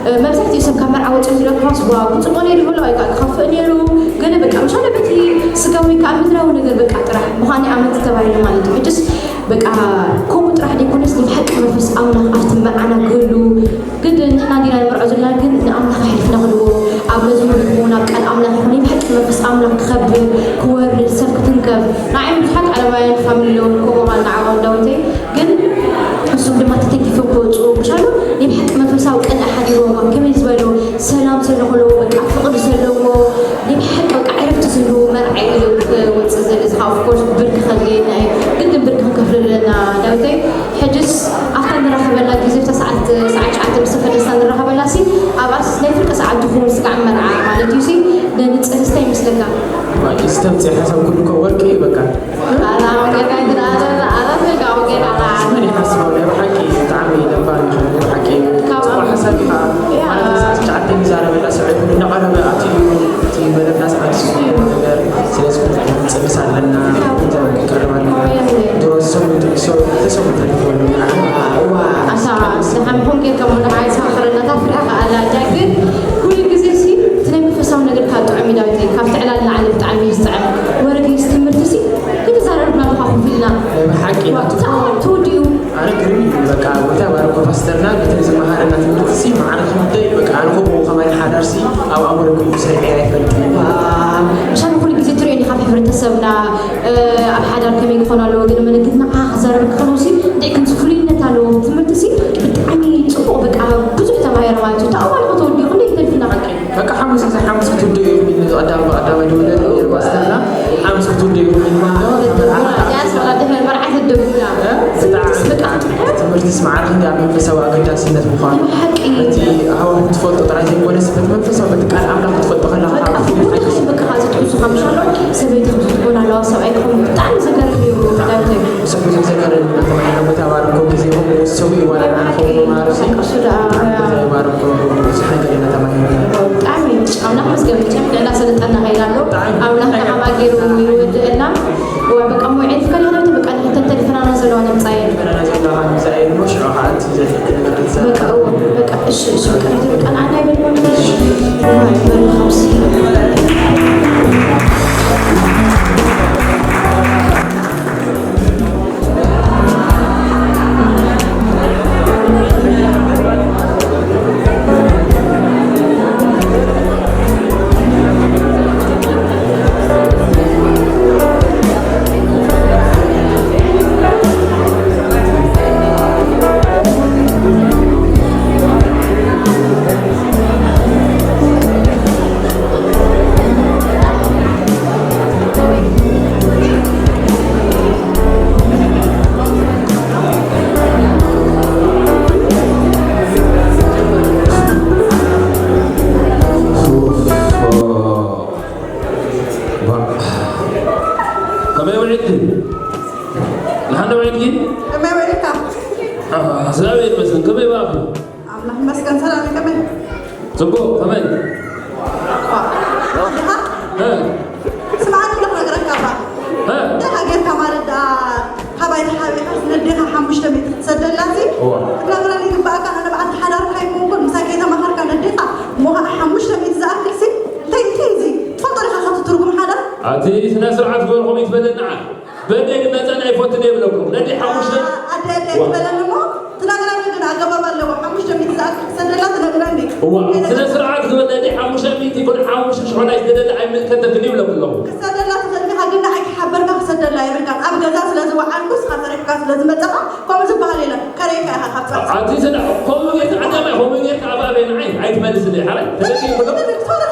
እ፣ መብዛሕትኡ ሰብ ካብ መርዓ ወፂኡ ዝረክባስ ዋው፣ ክፅቡቕ ነይሩ ይብሎ፣ ወይ ከዓ ክኸፍእ ነይሩ፣ ገለ በቃ ምሻለ በቲ ስጋዊ ወይ ከዓ ምድራዊ ነገር በቃ ጥራሕ ምዃን ኣመንቲ ተባሂሉ ማለት እዩ። ሕጅስ በቃ ከምኡ ጥራሕ ዘይኮነስ ናይ ብሓቂ መንፈስ ኣምላኽ ኣብቲ መርዓና ክህሉ ግድን ንሕና እንዲና ንመርዖ ዘለና፣ ግን ንኣምላኽ ኣሕሊፍና ክንህቦ፣ ኣብ መዝሙር ይኹን ኣብ ቃል ኣምላኽ ይኹን፣ ናይ ብሓቂ መንፈስ ኣምላኽ ክኸብር፣ ክወርድ፣ ሰብ ክትንከፍ። ንዓይ ብዙሓት ዓለማውያን ፋሚሊ ኣለዉ፣ ከምኡ ኸኣ ንዓኦም ዳዊተይ፣ ግን እሶም ድማ ተተንኪፎም ክወፁ፣ ምሻሉ ናይ ብሓቂ መንፈሳዊ ቅንኢ ሓዲርዎም፣ ከመይ ዝበሉ ሰላም ዘለኹ፣ በቃ ፍቕሪ ዘለዎ፣ ናይ ብሓቂ በቃ ዕረፍቲ ዝህቡ መርዓ እዩ ክወፅእ ዝኽእል። እዚ ኸኣ ኦፍኮርስ ብርኪ ከድልየና እዩ፣ ግድን ብርኪ ክንከፍለሉ ኣለና ዳዊተይ። ሕጅስ ኣብታ ንራኸበላ ግዜ፣ ኣብታ ሰዓት፣ ሰዓት ትሽዓተ ምስ ተፈለስና ንራኸበላ ሲ፣ ኣብኣስ ናይ ፍርቂ ሰዓት ትኹን ስጋዕ መርዓ ማለት እዩ ሲ፣ ነንጽህ እስታይ ይመስለካ? ዋይ፣ እስተ ምጽእ ሓሳብ ኩሉ እኮ ወርቂ እዩ በቃ። ኣላ ወገና ግን ኣላ፣ ኣላ ወገና ኣላ። መን ይሓስቦ? ናይ ብሓቂ ብጣዕሚ ደባሪ እዩ፣ ብሓቂ። ካብ ጽቡቕ ሓሳብ ኢኻ። ያ። ማለት ሰዓት ትሽዓተ ንዛረበላ ሰብዒ ኩሉ እናቐረበ ኣትዩ፣ እቲ መደብና ሰዓት እዩ ነገር። ስለዚ ክንጽንስ ኣለና፣ ክንቀርብ ኣለና። ድሮ ዝሰሙ፣ ዝሰሙ፣ ዝሰሙ ተሪፎም ኣለዉ። ኣታ፣ ደሓን ኹን ጌርካ እሞ፣ ደሓን ኣይትሳኽረና፣ እታ ፍርሒ ከኣ ኣላ። እንታይ ግን፣ ኩሉ ግዜ ሲ፣ እቲ ናይ መንፈሳዊ ነገር ካብ ጥዑም እዩ፣ ዳዊተይ። ካብቲ ዕላል ንላዕሊ ብጣዕሚ እዩ ዝጥዕም። ወረ ግይስ ትምህርቲ ሲ፣ ክንዛረብ ኣለና፣ ኮፍ ኢልና። ናይ ብሓቂ ናቱ። ተወዲኡ። ኣነ ግርም እዩ፣ በቃ፣ ጎይታ ይባርኮ ፓስተርና፣ በቲ ዝመሃረና ትምህርቲ ሲ፣ ማዕረ ክንደይ፣ በቃ፣ ኣነ ከምኡ ከማይ ሓዳር ሲ፣ ኣብ ኣእምሮ ኮይኑ ሰሪዐ ኣይፈልጥን። ዋው፣ ምሻን ኩሉ ግዜ ትርእዮ ኢኻ፣ ኣብ ሕብረተሰብና፣ እ፣ ኣብ ሓዳር ከመይ ክኾን ኣለዎ፣ ግን መለክት ንዓ ክዛረብ ከለዉ ሲ፣ እንታይ ከምዚ ፍሉይነት ኣለዎ። ትምህርቲ ሲ፣ ብጣዕሚ ጽቡቕ፣ በቃ፣ ብዙሕ ተማሂረ ማለት እዩ። ተኣዋል ከተወዲኡ ክንደይ ተልፊና ቀልቀል። በቃ ሓሙስ፣ እዚ ሓሙስ ክትውደኡ ኢኹም ኢሉ ቀዳም ብቐዳማይ ደወለ ነይሩ ፓስተርና። ሓሙስ ክትውደኡ ኢኹም ኢሉ። ዲያስፖራ ድሕሪ መርዓ ትደውሉና። እ? ብጣዕሚ፣ ብጣዕሚ። ትምህርትስ ማዕረ ክንደይ ኣብ መንፈሳዊ ኣገዳስነት ምዃኑ። ብሓቂ። በቲ ሃዋሁ ክትፈልጦ ጥራይ ዘይኮነስ፣ በቲ መንፈሳዊ፣ በቲ ቃል ኣምላኽ ክትፈልጦ ከለኻ በቃ፣ ከዓ ፍሉይ ፍሉይ ሓጎስ። በቃ፣ ካብ ዝትሕዙ ካብ ምሻሎ፣ ሰበይቲ ከም ክትኮን ኣለዋ፣ ሰብኣይ ክኸውን ብጣዕሚ ዘገርም እዩ፣ ዳዊተይ። ብዙሕ ብዙሕ ዘገርም ኢና ተማሂርና። ጎይታ ይባርኮ፣ ግዜኹም ሰዊኡ ዋላ ንዓና ከማርሲ። እሱ ደኣ፣ ጎይታ ይባርኮ፣ ብዙሕ ነገር ኢና ተማሂርና። ብጣዕሚ ኣምላኽ መስገን፣ መቸም ልዕላ ሰለጠና ከይዳ ኣሎ። ብጣዕሚ። ኣምላኽ ንዓኻ ገይሩ ይወድእና። ዋ፣ በቃ፣ እሞ የዕሪፍካ ዲኻ? በቃ፣ ንሕተን ተሪፈናና ዘለዋ ንምጻእ እየን። ተሪፈናና ዘለዋ ንምጻእ እየን። እሞ ሽዑ ኸኣ እቲ ዘድልየኪ ነገር ክትዛረቢ። በቃ፣ እዎ፣ በቃ፣ እሺ፣ እሺ፣ በቃ፣ በቃ፣ ንዓና ኣይበልዎን። እሺ። ዋይ፣ በል፣ ኸምሲ። ከመይ ውዒልኪ? ደሓን ዶ ውዒልኪ? ከመይ ውዒልካ? እግዚኣብሔር ይመስገን። ከመይ ባእኺ? ኣምላኽ ይመስገን። ሰላም እዩ። ከመይ? ጽቡቕ። ከመይ? ዲኻ? እ? ስምዓኒ፣ ብሎ ክነግረካ እባ። እ? ደሓ ጌርካ ማለት ደኣ ካባይ ተሓቢእካ ነዴኻ ሓሙሽተ ሚእቲ ክትሰደላ ሲ? እዋ። ክትነግረኒ ይግባእካ። ኣነ በዓልቲ ሓዳርካ ኣይኮንኩን። ምሳይ ከይተማኸርካ ነዴኻ እሞ ኸዓ ሓሙሽተ ሚእቲ ዝኣክል ሲ? እንታይ፣ እንታይ እዚ? ትፈልጦ ዲኻ ካብቲ ትርጉም ሓዳር? ኣቲ ስነ ስርዓት ግበር፣ ከምኡ ይትበለኒ ንዓ። በደይ ንመጸን ኣይፈትን እየ ይብለኩም። ነዲ ሓሙሽተ ኣደ፣ ኣደ ዋ። ትበለኒ እሞ ትነግረኒ ግን ኣገባብ ኣለዎ። ሓሙሽተ ሚእቲ ዝኣክል ክሰደላ ትነግረኒ። እዋ፣ ስነ ስርዓት ግበር። ነዲ ሓሙሽተ ሚእቲ ይኹን ሓሙሽተ ሽሕ ናይ ዝደለ ኣይምልከተክን ይብለኩም ኣለኹ። ክሰደላ ትኽእል ኢኻ ግን ንዓይ ክሓበርካ ክሰደላ የብልካን። ኣብ ገዛ ስለ ዝወዓልኩ ንስኻ ሰሪሕካ ስለ ዝመጸኻ ከምኡ ዝበሃል የለን። ከረይካ ኢኻ ካብ ጸርፊ። ኣቲ ስነ-፣ ከምኡ ጌርካ፣ ዓዳማይ ከምኡ ጌርካ ኣብ ኣበይ ንዓይ ኣይትመልስለይ። ሓራይ ተደጊ ይብሎ። ትፈልጥ